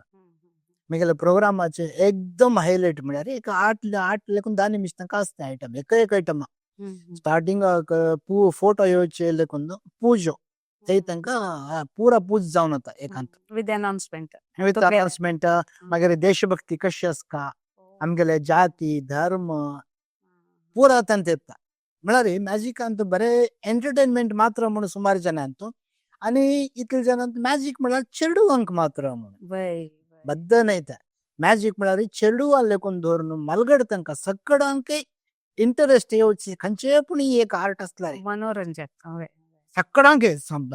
मागीर प्रोग्रामाचे एकदम हायलायट म्हळ्यार एक 8 8 लेकून 10 निमिश तांकां आसता आयटम, एक एक आयटम. स्टार्टिंगाक पू फोटो येवचे लेकून पूजो थंय तांकां पुरा पूज जावन वता एकांत. With announcement. With announcement. मागीर देशभक्ती कशी आसता, आमगेले जाती धर्म पुरा तांत येता. म्हळ्यार मॅजिकांत बरे एंटरटेनमेंट मात्र म्हणून सुमार जणांत आनी इतले जणांत मॅजीक म्हळ्यार चेडवांक मात्र म्हणून. बद्द न्हय तें. मॅजीक म्हळ्यार चेडवां लेकून धरून मलगड तांकां सगळ्यांक इंटरेस्ट येवची खंयचे पूण एक आर्ट आसल्यार. मनोरंजन, हय. सगळ्यांक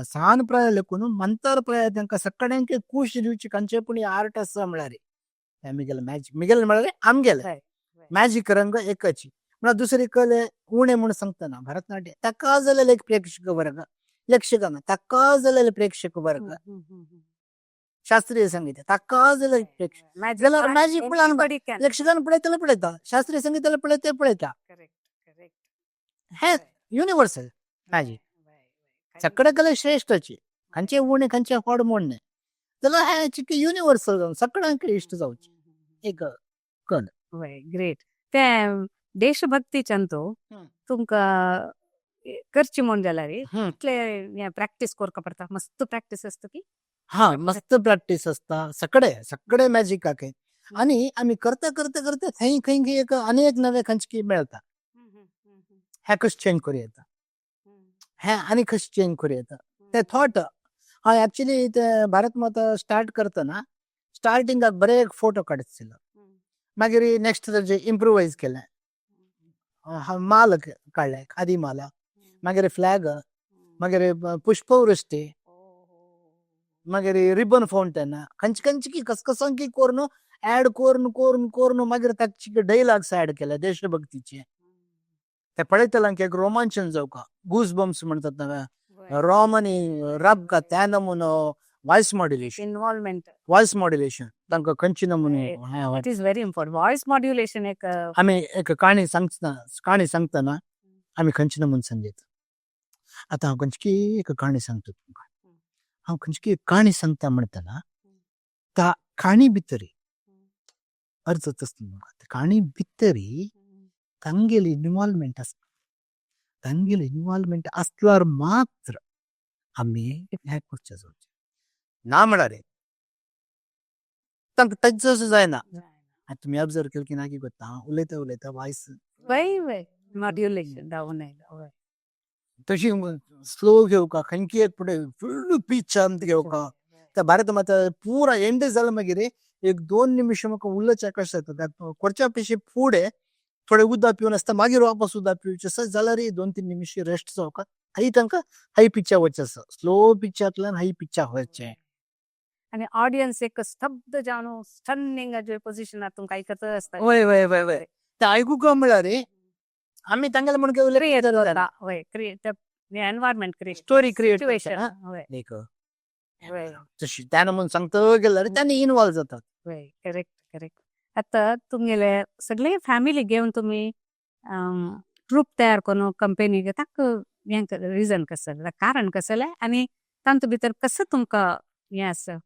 सान प्राय लेकून मंतर प्राय तांकां सगळ्यांक खूश दिवची खंयचे पूण आर्ट आसा म्हळ्यार हें मिगेलें मॅजीक. मिगेलें म्हळ्यार आमगेलें मॅजीक रंग एकच. म्हळ्यार दुसरी कले उणें म्हूण सांगतना भरतनाट्य ताका जालेले एक प्रेक्षक वर्ग, यक्षगान ताका जालेले प्रेक्षक वर्ग, शास्त्रीय संगीत ताका जालेले प्रेक्षक. जाल्यार मॅजीक म्हळ्यार यक्षगान पळयतले पळयता, शास्त्रीय संगीताला पळयते पळयता. हें युनिवर्सल मॅजीक. सगळे कले श्रेश्ठची, खंयचे उणें खंयचे व्हड म्हूण न्हय. जाल्यार हें चिके युनिवर्सल जावन सगळ्यांक इश्ट जावची एक कल. वय, ग्रेट. तें देशभक्तीच्यान तुमकां करची म्हूण जाल्यार इतले हें प्रॅक्टीस करपा पडटा, मस्त प्रॅक्टीस आसता की? हा, मस्त प्रॅक्टीस आसता सगळे सगळे मॅजिकाक. आनी आमी करता करता करता थंय खंय खंय एक आनी एक नवें खंयचे मेळता, हें कशें चेंज करूं येता, हें आनी कशें चेंज करूं येता ते थॉट. हांव एक्चुली ते भारत माता स्टार्ट करतना स्टार्टिंगाक बरे एक फोटो काडत, मागीर नेक्स्ट ताजे इम्प्रोवायज केलें, माल काडले, खादी माला, मागीर फ्लॅग, मागीर पुष्पवृष्टी, मागीर रिबन फाउंटन, खंयचे खंयचे की कसकसांकी करून ऍड करून करून करून मागीर ताचे डायलॉग्स ऍड केले देशभक्तीचे. ते पळयतल्यांक एक रोमांचन जावका, गूज बम्स म्हणतात नव्हे, रोमानी रबका त्या नमुनो. Voice modulation. Involvement. Voice modulation तांकां खंयची नमुने. It is very important, voice modulation एक. आमी एक काणी सांगतना, काणी सांगतना आमी खंयची नमुने सांगता. आतां हांव खंयची एक काणी सांगता तुमकां. हांव खंयची एक काणी सांगता म्हणटना त्या काणी भितरी अर्थ आसता तुमकां, काणी भितरी तांगेली इनवॉल्वमेंट आसता. तांगेली इनवॉल्वमेंट आसल्यार मात्र आमी हें करचें जावचें ना म्हळ्यार तांकां टच असो जायना. आनी तुमी ऑब्जर्व केलें की ना की कोत्ता, हांव उलयता उलयता वॉयस वय वय मॉड्युलेशन जावन आयलो, वय. तशी स्लो घेवका, खंयची एक फुडें फुल पिचांत घेवका. त्या भारत मात पुरा एंड जालें मागीर एक 2 निमिश म्हाका उलोवचें कशें जाता, करच्या पेशी फुडें थोडें उदक पिवन आसता, मागीर वापस उदक पिवचें आसा जाल्यार 2-3 निमिश रेस्ट जावका. हाय तांकां हाय पिच्चाक वचचें आसा, स्लो पिच्चांतल्यान हाय पिच्चाक वचचें. आनी ऑडियन्स एक स्तब्ध जावन स्टनिंग पोझिशनात तुमकां आयकत आसता. वय वय वय वय ते आयकूंक म्हळ्यार आमी तांगेले म्हण क्रिएट जाता, वय, create environment, create story create. Situation, वय. एक वय. तशी त्यानं म्हणून सांगता गेल्यार तांणी इनवॉल्व जातात. वय, करेक्ट करेक्ट. आतां तुमगेले सगळे फॅमिली घेवन तुमी ट्रूप तयार करून कंपनी ताका हें रिजन कसलें, कारण कसलें आनी तातूंत भितर कसो तुमकां हें आसा,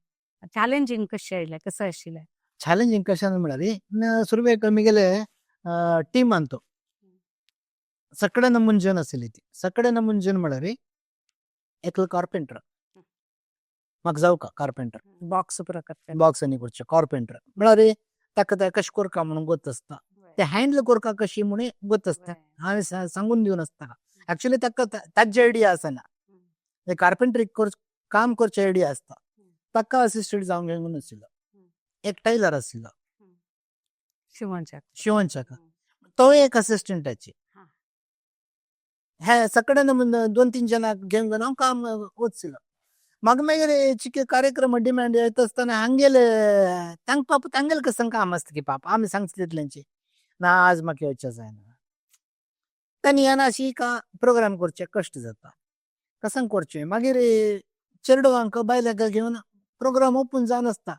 चॅलेंजींग कशें आयलें, कसो आशिल्लें? चॅलेंजींग कशें म्हळ्यार सुरवेक आमगेले टीम अंತು सगळे नमून जन आशिल्ली ती. सगळे नमून जन म्हळ्यार एकलो कार्पेंटर, म्हाका जावका कार्पेंटर. बॉक्स पुरो करता. बॉक्स आनी करचें कार्पेंटर म्हळ्यार ताका तें कशें करका म्हणून गोत आसता, ते हँडल करका कशी म्हणून गोत आसता. हांवें सांगून दिवन आसता. एक्चुअली ताका ताजे आयडिया आसना, ते कार्पेंटरी काम करचे आयडिया आसता. ताका असिस्टंट जावंक घेवन आशिल्लो एक टेलर आशिल्लो. शिवणच्याक. शिवणच्याक तो एक असिस्टंटाची. हे सगळे नमून 2-3 जणांक घेवन घेवन हांव काम वचशिलो. मागीर मागीर चिके कार्यक्रम डिमांड येत आसतना हांगेले तांकां पाप तांगेले कसं काम आसता की पाप आमी सांगता तितल्यांची ना आज म्हाका येवचें जायना. तांणी येना अशी का प्रोग्राम करचे कश्ट जाता, कसं करचें. मागीर चेडवांक बायलांक घेवन प्रोग्राम ओपन जावन आसता,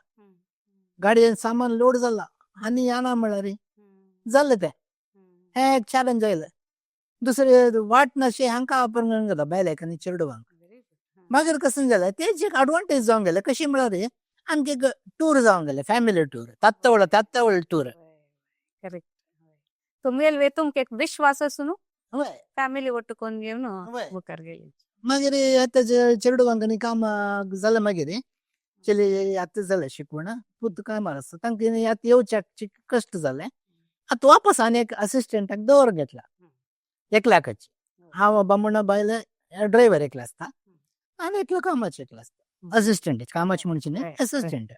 गाडयेन सामान लोड जाला आनी येना म्हळ्यार जालें तें. हें एक चॅलेंज आयलें. दुसरें वाट नाशी हांकां वापरून घेवन गेलो बायलांक आनी चेडवांक. मागीर कसं जालें तेजी एक एडवांटेज जावन गेलें. कशी म्हळ्यार आमगे एक टूर जावन गेलें, फॅमिली टूर, तात्तवळ तात्तवळ टूर. करेक्ट. तुमगेले वे तुमकां एक विश्वास आसा न्हू, वय. फॅमिली ಒಟ್ಟು కొని घेवन वय. मुखार गेली. मागीर आतां चेडवांक आनी काम जालें, मागीर चली आतां जालें शिकवण, पूत कामार आसा, तांकां आतां येवच्याक कश्ट जालें. आतां वापस आनी एक असिस्टंटाक दवर घेतला एकल्याकच. हांव बामणा बायल ड्रायव्हर एकलो आसता आनी एकलो कामाचे एकलो आसता असिस्टंट, कामाचे म्हणचे न्ही, असिस्टंट.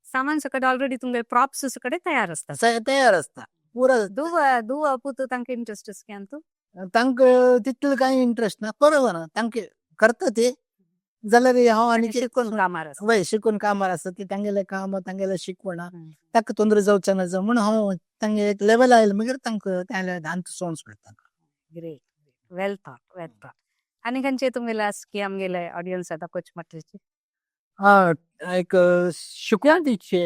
सामान सकट ऑलरेडी तुमगे प्रॉप्स सकटे तयार आसता. तयार आसता पुरा. दुवा दुवा पूत तांकां इंट्रस्ट आसा तूं? तांकां तितलो कांय इंट्रस्ट ना, बरोबर ना, तांकां करता ते जाल्यार हांव आनी शिकून कामार आसा. वय, शिकून कामार आसता ती, तांगेलें काम तांगेलें शिकवण ताका तोंदरे जावचें ना जावं म्हणून हांव तांगे एक लेवल आयलें मागीर तांकां तांचे सोंस सोडटा. Great, well thought, well thought. आनी खंयचे तुमगेले आसा की आमगेले ऑडियन्स दाखोवचे म्हटल्याची? एक शिकवण दिवचे.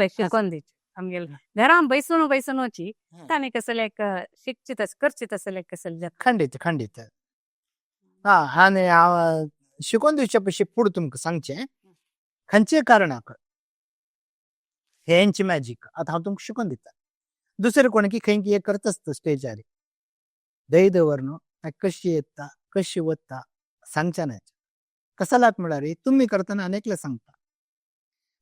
शिकवण दिवची आमगेले घरान बैसून बैसून वची तांणी कसले एक शिकची तस करची तसले कसले जाता. खंडीत खंडीत. हा, आनी हांव शिकोवन दिवच्या पयलीं फुडें तुमकां सांगचें खंयचे कारणाक हेंची मॅजीक आतां हांव तुमकां शिकोवन दिता. दुसरें कोण की खंय की करता आसता स्टेजार दय दवर न्हू कशी येता कशी वता सांगचें ना. कसलाक म्हळ्यार तुमी करतना आनी एकलें सांगता.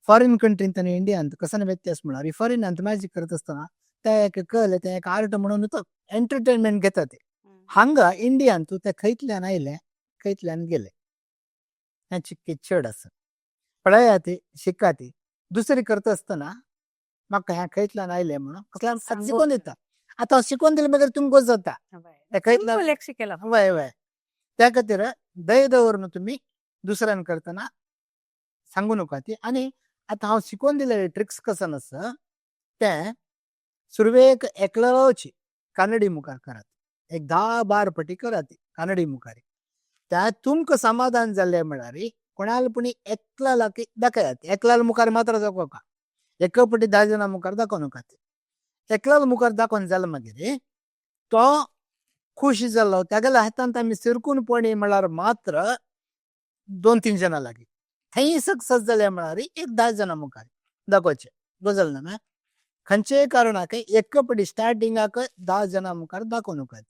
फॉरेन कंट्रींत आनी इंडियांत कसो व्यत्यास म्हळ्यार फॉरेनांत मॅजीक करता आसतना ते एक कळलें तें एक आर्ट म्हणून तो एंटरटेनमेंट घेता ते. हांगा इंडियांत ते खंयतल्यान आयले खंयतल्यान गेले हें चिक्की चड आसा. पळया ती शिका ती दुसरी करता आसतना म्हाका हें खंयतल्यान आयलें म्हणून कसल्यान शिकोवन दिता. आतां शिकोवन दिलें मागीर तुमकां जाता तें खंयतल्यान शिकयला. वय वय. त्या खातीर दय दवरून तुमी दुसऱ्यान करतना सांगू नाका ती. आनी आतां हांव शिकोवन दिलें ट्रिक्स कसन आसा तें सुरवेक एकलोची कानडी मुखार करात, एक 10-12 पटी करात कानडी मुखार, त्या तुमकां समाधान जालें म्हळ्यार कोणाला पुणी एकला लागी दाखयात. एकलाल मुखार मात्र दाखोवका, एक पटी 10 जाणां मुखार दाखोवं नाका. एकलाल मुखार दाखोवन जालें मागीर तो खुश जालो, तागेल्या हातांत आमी सिरकून पळय म्हळ्यार मात्र 2-3 जाणां लागीं थंय सक्सेस जालें म्हळ्यार एक 10 जाणां मुखार दाखोवचें. गजाल ना खंयचेय कारणाक एक पटी स्टार्टिंगाक 10 जाणां मुखार दाखोवं नाका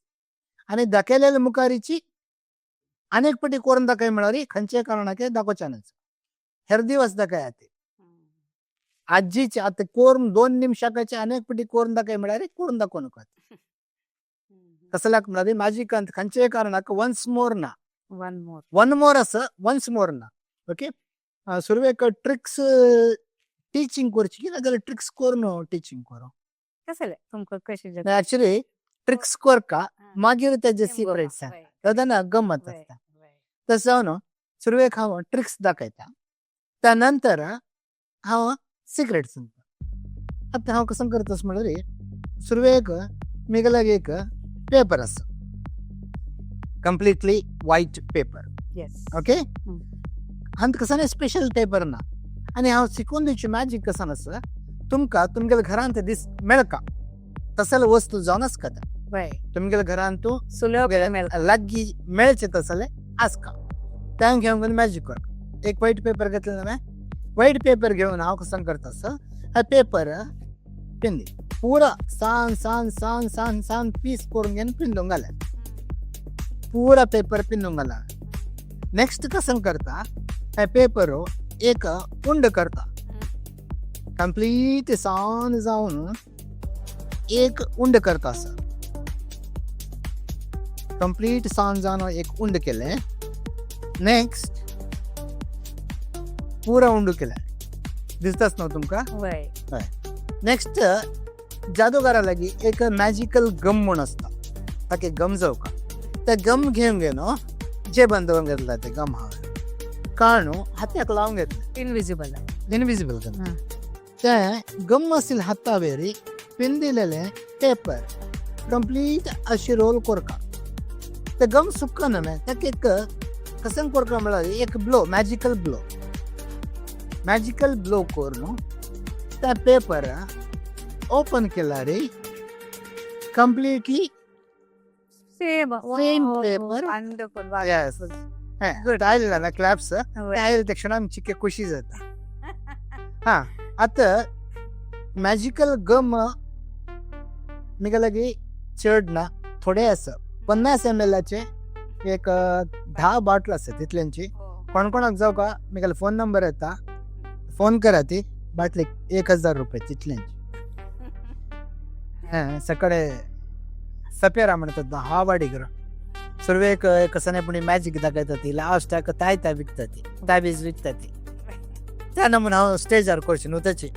आनी दाखयलेल्या मुखारीची अनेक पटी करून दाखय म्हळ्यार खंयचेय कारणाक दाखोवचें ना. हेर दिवस दाखयात आजीचे आतां करून 2 निमशाकाचे अनेक पटी करून दाखय म्हळ्यार करून दाखोवं नाका. कसल्याक म्हळ्यार मॅजिकांत खंयचेय कारणाक वन्स मोर ना, वन मोर, वन मोर आसा, वन्स मोर ना. ओके, सुरवेक ट्रिक्स टिचींग करची की नाजाल्यार ट्रिक्स करून टिचींग करूं. कसले तुमकां कशें? ऍक्च्युली ट्रिक्स करका मागीर तेजे सिक्रेट सांग तेन्ना गमत आसता. तशें जावन सुरवेक हांव ट्रिक्स दाखयता, त्या नंतर हांव सिक्रेट सांगता. आतां हांव कसो करता म्हळ्यार सुरवेक म्हगे लागीं एक पेपर आसा, completely white paper. Okay, हांत कसो स्पेशल पेपर ना आनी हांव शिकोवन दिवची मॅजीक कसो आसा तुमकां तुमगेल्या घरांत दीस मेळका तसले वस्तू जावन आसता. तुमगेल्या घरांत सुलभ लागीं मेळचे तसले आसका, तें घेवन मॅजीक कर. एक व्हायट पेपर घेतले ना, व्हायट पेपर घेवन हांव कसो करता आसा, हा पेपर पिंदी पुरा सान सान सान सान सान पीस करून घेवन पिंदूंक घाले, पुरा पेपर पिंदूंक घाला. नेक्स्ट कसं करता, हे पेपर एक उंड करता, कंप्लीट सान जावन एक उंड करता आसा, कंप्लीट सान जावन एक उंड केलें. नेक्स्ट पुरा उंड केलें, दिसताच न्हू तुमकां? वय. नेक्स्ट जादूगारा लागीं एक मॅजिकल गम म्हूण आसता, ताका गम जावका, ते गम घेवन घेवन जेबान दवरून घेतला, ते गम हांवें काणू हाताक लावन घेतलें, इनविजिबल, इनविजिबल गम. ते गम आशिल्ले हातावेर पिंदिलेले पेपर कंप्लीट अशी रोल करका, ते गम सुकना न्हय, ताका एक कशें करका म्हळ्यार एक blow, magical blow, magical blow करून त्या पेपर ओपन केला रे, completely same same paper. Wonderful. Good आयले ना क्लॅप्स आयले तक्षण आमची खुशी जाता. हा, आतां मॅजिकल गम म्हगे लागीं चड ना, थोडे आसा, 50 ml एक 10 बॉटल आसा तितल्यांची. कोण कोणाक जावं का म्हगेलो फोन नंबर येता, फोन करा, ती बाटलीक 1000 रुपये तितल्यांची. सकाळे सपेरा म्हणतात हा वाडीकर सुरवेक कसं पुणी मॅजिक दाखयता ती, लास्टाक तायता विकता ती, ताबीज विकता ती. त्या नमुना हांव स्टेजार करची न्हू त्याची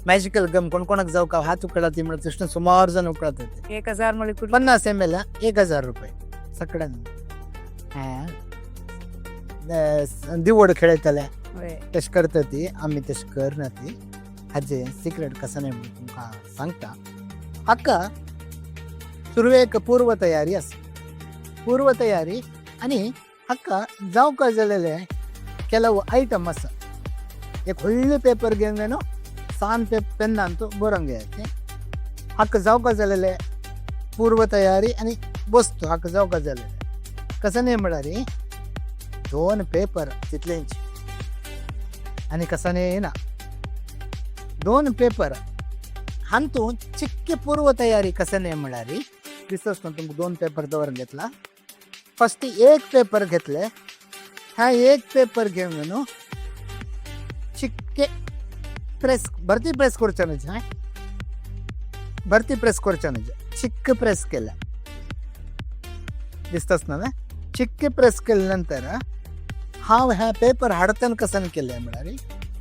मॅजिकल गम कोण कोणाक जावं का हात उकळा ती म्हणत तशें सुमार जाण उकळता ते. 1000 म्हळ्यार 50 ml 1000 रुपये सगळ्यां. दिवड खेळयतले तशें करता ती, आमी तशें करना ती. हाजे सिक्रेट कसं न्हय म्हणून तुमकां सांगता. हाका सुरवेक पूर्व तयारी आसा, पूर्व तयारी आनी हाका जावका जालेले ಕೆಲವು ಐಟಮ್ आसा. एक व्हडलो पेपर घेवन न्हू सान पेन्नान तूं बरोवन घेयात. हाका जावका जालेले पूर्व तयारी आनी वस्तू हाका जावका जालेले कसं न्हय म्हळ्यार 2 पेपर तितलेंच आनी कसं न्हय ना, 2 पेपर हातूंत चिक्के पूर्व तयारी कसं न्हय म्हळ्यार दिसतच न्हू तुमकां 2 पेपर दवरून घेतला. फस्ट एक पेपर घेतले, हा एक पेपर घेवन न्हू चिक्के प्रेस, भरती प्रेस करचें न्हय, भरती प्रेस करचें न्हय, चिक्क प्रेस केल्या दिसताच ना. चिक्के प्रेस केले नंतर हांव ह्या पेपर हाडतना कसन केलें म्हळ्यार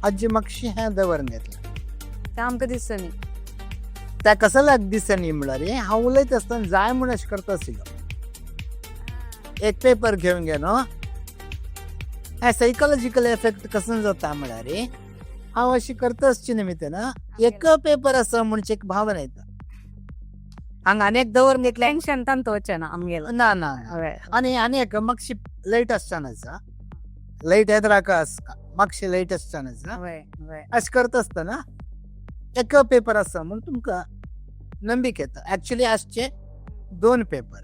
आजी मातशी हें दवरून घेतलें. ते आमकां दिसना न्ही. त्या कसल्याक दिसनी म्हळ्यार हांव उलयता आसतना जाय म्हूण अशें करता आशिल्लो. एक पेपर घेवन गेलो, हें सायकोलॉजिकल इफेक्ट कसो जाता म्हळ्यार हांव अशें करता आसचे निमित्तान एक पेपर आसा म्हणचे एक भावना येता. हांगा आनी एक दवरून घेतलें, टेन्शन तांतू वचना आमगेलो. ना ना, आनी आनी एक मातशी लेट आसतना आसा लाईट येत आसता, मातशें लायट आसतना वय वय अशें करता आसतना एक पेपर आसा म्हूण तुमकां नंबिक येता. एक्चुली आसचे दोन पेपर.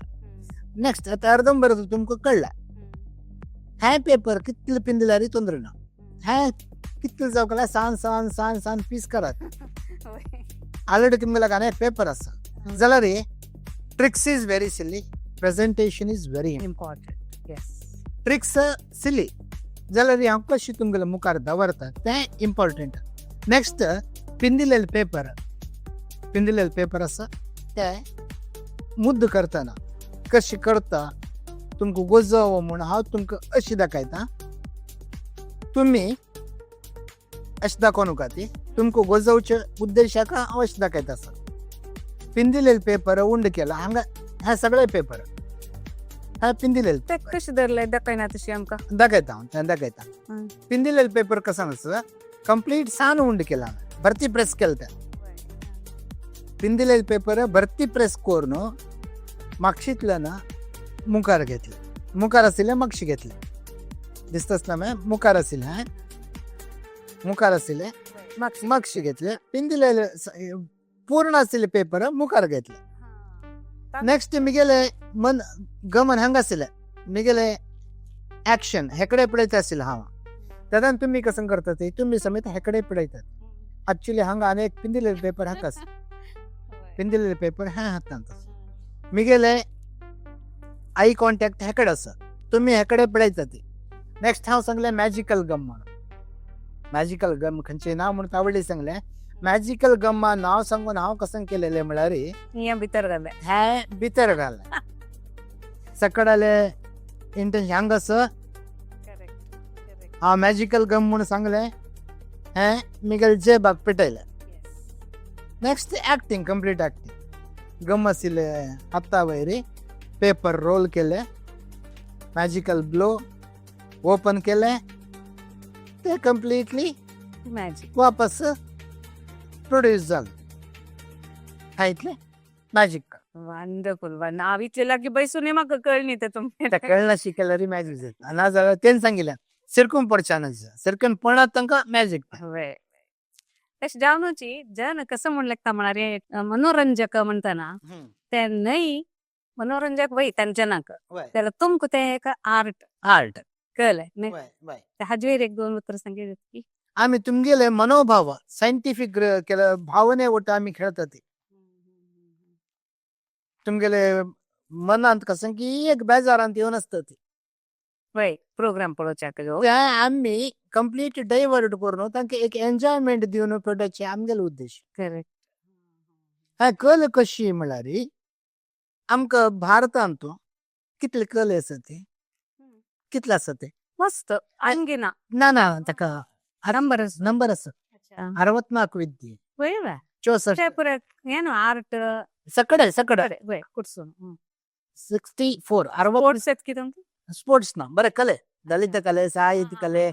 नेक्स्ट आतां अर्दंबर्द तुमकां कळ्ळा. हें पेपर कितले पिंजल्यारय तोंदरे ना. हें कितले जावं सान सान सान सान पीस करात. ऑलरेडी तुमकां लागून पेपर आसा जाल्यार tricks is very silly, presentation is very important. Yes. Tricks silly जाल्यार हांव कशी तुमगेले मुखार दवरता तें इम्पॉर्टंट. नेक्स्ट पिंदिलेले पेपर, पिंदिलेले पेपर आसा ते मुद्द करतना कशी करता तुमकां गोजोवो म्हूण हांव तुमकां अशी दाखयता. तुमी अशें दाखोवं नाका, ती तुमकां गोजोवचे उद्देशाक हांव अशें दाखयता आसा. पिंदिलेले पेपर उंड केला हांगा, हे सगळे पेपर हे पिंदिलेले. ते कशें धरले दाखयना तशी आमकां. दाखयता हांव तें दाखयता. हं. पिंदिलेले पेपर कसो आसा कंप्लीट सान उंड केला, भरती प्रेस केलं तें. पिंदिलेले पेपर भरती प्रेस करून मागशींतल्यान मुखार घेतले, मुखार आशिल्ले मागशी घेतले. दिसताच ना मॅम, मुखार आशिल्ले हें मुखार आशिल्ले मागशी. मागशी घेतले. पिंदिलेले पूर्ण आशिल्ले पेपर मुखार घेतले. नेक्स्ट मिगेले मन गमन हांगा आशिल्लें, मिगेले ऍक्शन हेकडे पळयता आशिल्लें हांव. तेन्ना तुमी कसं करता ते तुमी समेत हेकडे पळयतात. ऍक्च्युली हांगा आनी एक पिंदिलेले पेपर हाका आसा, पिंदिलेले पेपर ह्या हातांत आसा. मिगेले आई कॉन्टॅक्ट हेकडे आसा, तुमी हेकडे पळयता ती. नेक्स्ट हांव सांगलें मॅजिकल गम म्हणून. मॅजिकल गम खंयचें नांव म्हणून आवडली सांगलें. मॅजिकल गम नांव सांगून हांव कसं केलेलें म्हळ्यार हें भितर घालें. हें भितर घालें. सकडाले इंटेन्शन हांगा आसा. हांव मॅजिकल गम म्हूण सांगलें, हें मिगेले जेबाक पेटयलें. Next acting, complete acting. Gum आशिल्ले हाता वयर पेपर रोल केले, मॅजिकल ब्लो ओपन केले, ते कंप्लीटली मॅजिक. वापस प्रोड्यूस जालें. हा इतलें मॅजिक. वंडरफुल. हांव इतले लागीं बसून म्हाका कळ्ळी ते तुमचें. ते कळना शिकल्यार मॅजिक जाता, ना जाल्यार तेणें सांगिल्लें सिरकून पडचें ना, सिरकून पडना तांकां मॅजिक. वय, तशें जावनुची जन कसं म्हणलें म्हळ्यार मनोरंजक म्हणटना ते न्हय मनोरंजक वय तांच्या नाका जाल्यार तुमकां तें एक आर्ट. आर्ट. कळ्ळें न्हय? हाजेर एक दोन उतरां सांगीत की आमी तुमगेले मनोभाव सायंटिफीक केलं भावने वट आमी खेळतात ते. तुमगेले मनांत कसं की एक बेजारांत येवन आसता ती. वय, प्रोग्राम पळोवच्याक यो. ते आमी कंप्लीट डायवर्ट करून तांकां एक एन्जॉयमेंट दिवन पळोवपाचे आमगेलो उद्देश. करेक्ट. हा कल कशी म्हळ्यार आमकां भारतांत कितले कले आसा ते, कितले आसा ते? मस्त अंगिना. ना ना, ताका नंबर. नंबर आसा. 64 विद्ये. वय वा. 64. ते पुरे हें न्हू आर्ट. सकड सकड. वय कुडसून 64 अरवत. स्पोर्ट्स येत कितें? स्पोर्ट्स ना, बरें कले, दलित कले, साहित्य कले,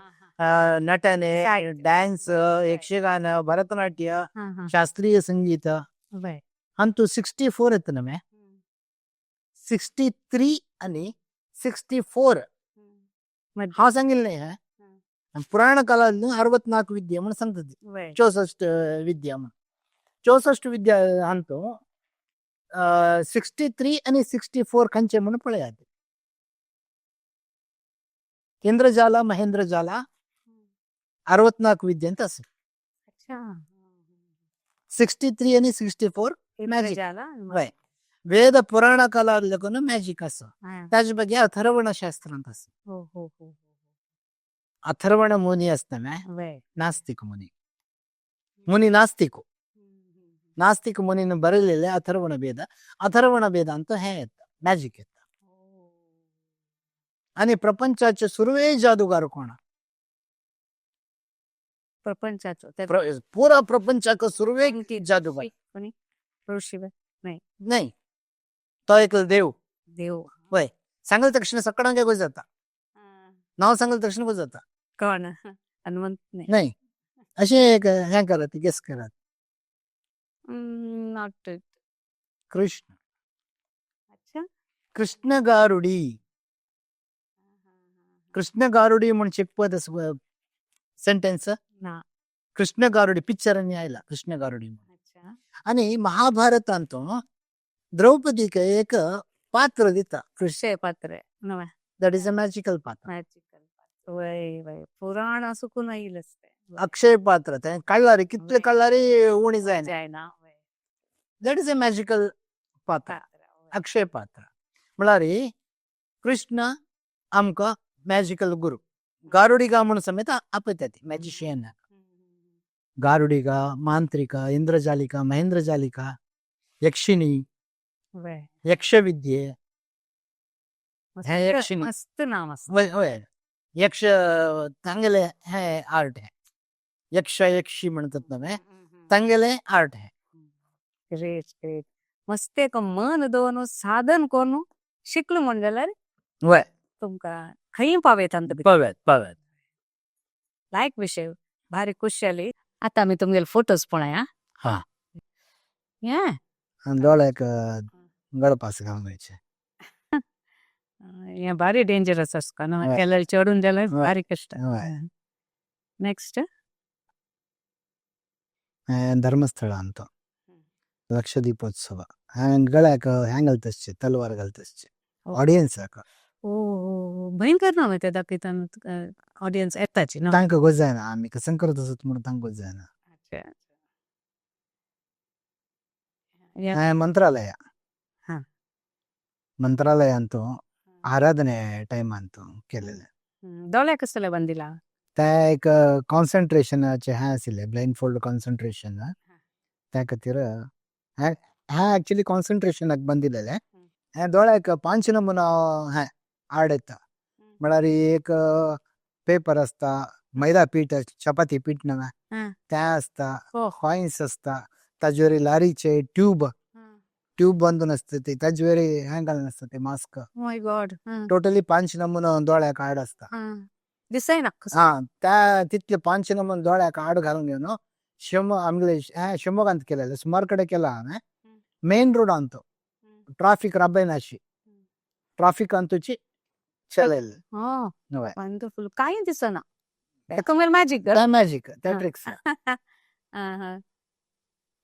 नटने, साहित्य. डान्स, यक्षगान, भरतनाट्य, शास्त्रीय संगीत. अंतू 64 येता न्हय, 63 आनी 64. हांव सांगिल्लें हें पुराण काळांत 64 विद्या म्हूण सांगता ती. 64 विद्या म्हूण, 64 विद्या अंतू 63 आनी 64 खंयचे म्हूण पळयात. इंद्रजाला महेंद्रजाला 64 विद्येंत आसा. 63 आनी 64 मॅजिक. इंद्रजाला. वय, वेद पुराण काळार लागून मॅजिक आसा. ताजे ಬಗ್ಗೆ अथर्वण शास्त्रांत आसा. हो हो हो अथर्वण मुनी आसता न्हय, नास्तिक मुनी, मुनी नास्तिक, नास्तिक मुनीन बरयलेले अथर्वण वेद. अथर्वण वेद अंत हें येता, मॅजिक येता. आनी प्रपंचाचे सुरवे जादूगार कोण? प्रपंचाचो पुरा प्रपंचाक सुरवे जादूगार. कोणी ऋषी? नाही, तो एक देव. देव. सांगल तक्षण सगळ्यांक गोज जाता, नाव सांगल तक्षण गोज जाता. कोण, हनुमंत नाही? नाही, अशें एक हें करात, गेस करात. Not. Krishna. अच्छा. कृष्ण गारुडी. कृष्ण गारुडी म्हूण शिकपत सेंटेन्स. ना. कृष्ण गारुडी पिक्चरांनी आयला कृष्ण गारुडी म्हणून. अच्छा. आणि महाभारतांत द्रौपदीक एक पात्र दिता कृष्ण. अक्षय पात्र नव्हे. That is a magical पात्र. मॅजिकल पात्र, वय वय, पुराण सुकून येईलच ते. अक्षय पात्र ते काडला कितले काडला उणी जायना. जायना, वय. That is a magical पात्र. पात्र, वय. अक्षय पात्र म्हळ्यार कृष्ण आमकां मॅजिकल गुरु, गारुडिगा म्हणून समेत आपयता ती मॅजिशियन. गारुडिगा, मांत्रिक, इंद्रजालिका, महेंद्रजालिका, यक्षिणी, यक्षविद्ये. मस्त. हे यक्षिणी. मस्त नाव असतं. वय वय, यक्ष तांगेले हे आर्ट आहे, यक्ष यक्षी म्हणतात नव्हे, तांगेले आर्ट आहे. ग्रेट ग्रेट, मस्त. एक मन दवरून साधन करून शिकलो म्हण जाल्यार तुमकां खंय पावयता अंत. पव्यात पव्यात. लायक विषय, भारी खुश जाली. आता आमी तुमगेले फोटोज पळया. हा. हे आणि दोळ्याक गळपास घालून. हे भारी डेंजरस आसता न्हू? हय. केल्यार चडून जाल्यार हय. भारी कश्ट. हय. नेक्स्ट. धर्मस्थळ अंत लक्षदीपोत्सव. गळ्याक हँग घालतसचे, तलवार घालतसचे ऑडियन्साक. ओ, भयंकर ना ते दाखयता, ऑडियन्स येताची न्हू? तांकां गो जायना, आमी कसं करत आसत म्हणून तांकां गो जायना. या. मंत्रालय. हा. मंत्रालयांत आराधನೆ टायम अंत केलेले. दोळ्या कसले बांदिला? ते एक कॉन्सन्ट्रेशनाचे हें आशिल्लें, ब्लायंड फोल्ड कॉन्सन्ट्रेशन. त्या खातीर हें हें एक्चुअली कॉन्सन्ट्रेशनाक बांदिलेलें. हें दोळ्याक पांच नमुना हें आड येता, म्हळ्यार एक पेपर आसता, मैदा पीठ, चपाती पीठ न्हय, तें आसता. कॉयन्स आसता, ताजेर लारीचे ट्यूब ट्यूब बांदून आसता ती, ताजेर हें घालून आसता ते मास्क. माय गॉड. टोटली पांच नमुना दोळ्याक आड आसता. दिसना. हा, त्या तितले पांच नमुना दोळ्याक आड घालून घेवन शिवमोग आमगेले हें शिवमोगांत केलेलें, सुमार कडेन केला हांवें. मेन रोड अंत ट्राफीक राबयनाशी, ट्राफीक अंतूची चलयलें. हय. वंडरफुल, कांय दिसना, तुमगेलें मॅजीक. ते मॅजीक, ते ट्रिक्स.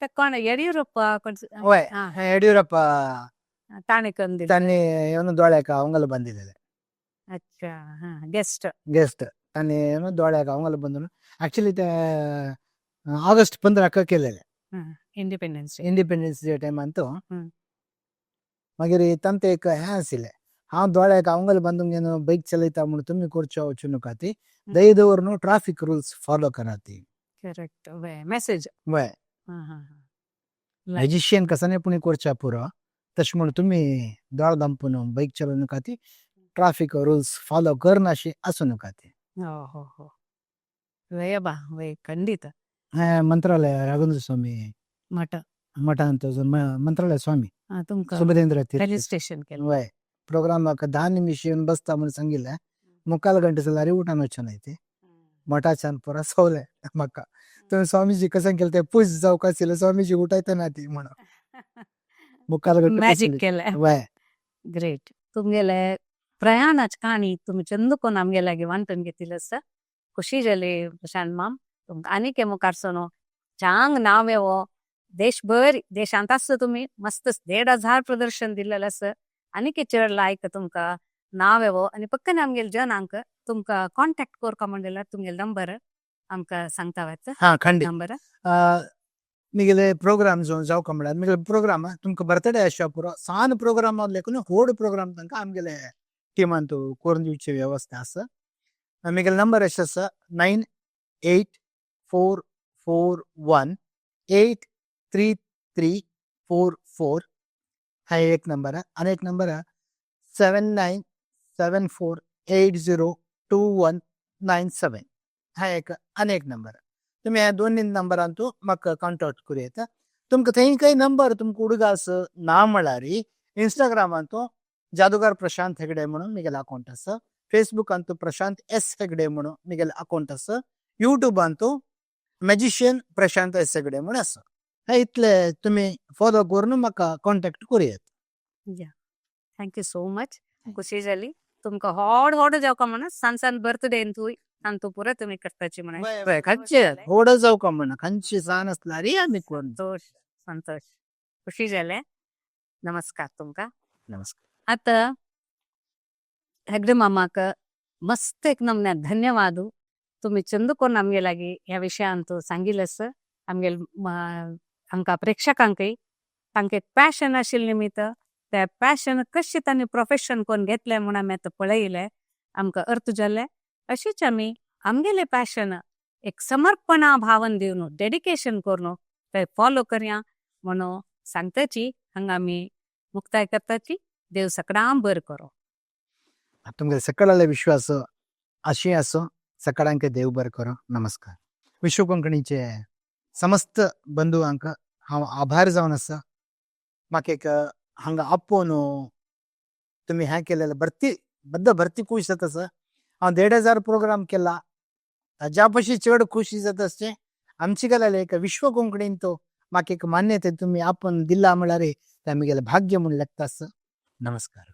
ते कोण, येडियुरप्पा कोण? वय. येडियुरप्पा. ताणें करून दिलें. तांणी येवन दोळ्याक अवंगल बांदिलेले. अच्छा, हा, गेस्ट. गेस्ट तांणी येवन दोळ्याक अवंगल बांदून. ऍक्च्युली ते ऑगस्ट 15 केलेले. Independence day. इंडिपेंडन्स डे टायमांत. मागीर तांचे एक हें आशिल्लें, हांव दोळ्याक अवंगल बांदून घेवन बैक चलयता म्हणून तुमी करचो वचूं नाका ती, दया दवरून ट्राफीक रुल्स फॉलो करात ती. करेक्ट, वय, मेसेज. वय. मॅजिशियन कसाने पुणी करच्या पुरो, तशें म्हणून तुमी दोळ दामपून बैक चलोवं नाका ती, ट्राफीक रुल्स फॉलो करनाशी आसूं नाका ती. हो हो हो, वय बा, वय, खंडित. हें मंत्रालय राघवेंद्र स्वामी मठ. मठांत मंत्रालय स्वामी तुमकां सुबोधेंद्र तीर्थ. फेलिसिटेशन केलें. वय, प्रोग्रामाक 10 निमिष येवन बसता म्हणून सांगिल्लें, मुखाल घंटे जाल्यार उठान वचून ती मठाच्यान पुरा सोवलें म्हाका. तर स्वामीजी कसं केलं ते पूज जावंक आशिल्लें, स्वामीजी उठायतना ती म्हणून मुखाल घंटे मॅजीक बसली. केलें. वय. ग्रेट, तुमगेले प्रयाणाची काणी तुमी चंद कोन्न आमगे लागीं वांटून घेतिल्ली आसा, खुशी जाली प्रशांत माम. तुमकां आनीक मुखार सोनो चांग नांव येवो देशभर, देशांत आसता तुमी मस्त 1500 प्रदर्शन दिल्लेलें आसा. आनीक चड लायक तुमकां नांव येवो आनी पक्कन आमगेले जनांक तुमकां कॉन्टेक्ट करपा म्हण जाल्यार तुमगेले नंबर आमकां सांगता वच. हा, खंडीत. नंबर. मिगेले प्रोग्राम जो जावका म्हळ्यार मिगेले प्रोग्राम तुमकां बर्थडे आसच्या पुरो, सान प्रोग्राम लेखून व्हड प्रोग्राम तांकां आमगेले टिमान करून दिवची वेवस्था आसा. मिगेले नंबर अशें आसा, 9844183344. हा एक नंबर आहे आणि एक नंबर आहे 7974802197. हा एक आनी एक नंबर आहे. तुमी ह्या दोन नंबरांतू म्हाका कॉन्टेक्ट करूं येता. तुमकां थंय खंय नंबर तुमकां उडगास ना म्हळ्यार इंस्टाग्रामांतू जादूगार प्रशांत हेगडे म्हणून मिगेले अकाउंट आसा, फेसबुकांतू प्रशांत एस हेगडे म्हणून मिगेले अकाउंट आसा, युट्यूबांतू मॅजिशियन प्रशांत एस हेगडे म्हणून आसा. हे इतले तुमी फॉलो करून म्हाका कॉन्टेक्ट करूं येता. या, thank you so much, खुशी जाली. तुमकां होड होड जावका म्हणून सान सान बर्थडे तुय सांगतो पुरो तुमी करताची म्हणून. हय, खंयचे होड जावका म्हणा, खंयचे सान आसल्यार आमी कोण. संतोष संतोष, खुशी जालें. नमस्कार तुमकां. नमस्कार. आता हेगडे मामाक मस्त एक नमन्या धन्यवाद. तुम्ही चंद कोण आमगे लागी ह्या विशयांत सांगिल्लें. आमगेल आमकां प्रेक्षकांकय तांकां एक पॅशन आशिल्लें निमित्त त्या पॅशन कशें तांणी प्रोफेशन कोण घेतलें म्हूण आमी आतां पळयलें, आमकां अर्थ जालें. अशीच आमी आमगेलें पॅशन एक समर्पणा भावन दिवन डेडिकेशन करून ते फॉलो करया म्हणून सांगताची हांगा आमी मुक्ताय करताची. देव सगळ्यांक बरें करो. तुमगे सकाळाले विश्वास अशी आसो, सकाळांक देव बरें करो. नमस्कार. विश्व कोंकणीचे समस्त बंधुआंक हांव आभार जावन आसा. म्हाका एक हांगा आपोवन तुमी हें केलेलें भरती बद्द भरती खूश जाता आसा. हांव 1500 प्रोग्राम केला, ताज्या पशी चड खुशी जाता आसचें आमची गेल्यार एक विश्व कोंकणीन तो म्हाका एक मान्यताय तुमी आपोवन दिला म्हळ्यार तें आमगेलें भाग्य म्हूण लागता आसा. नमस्कार.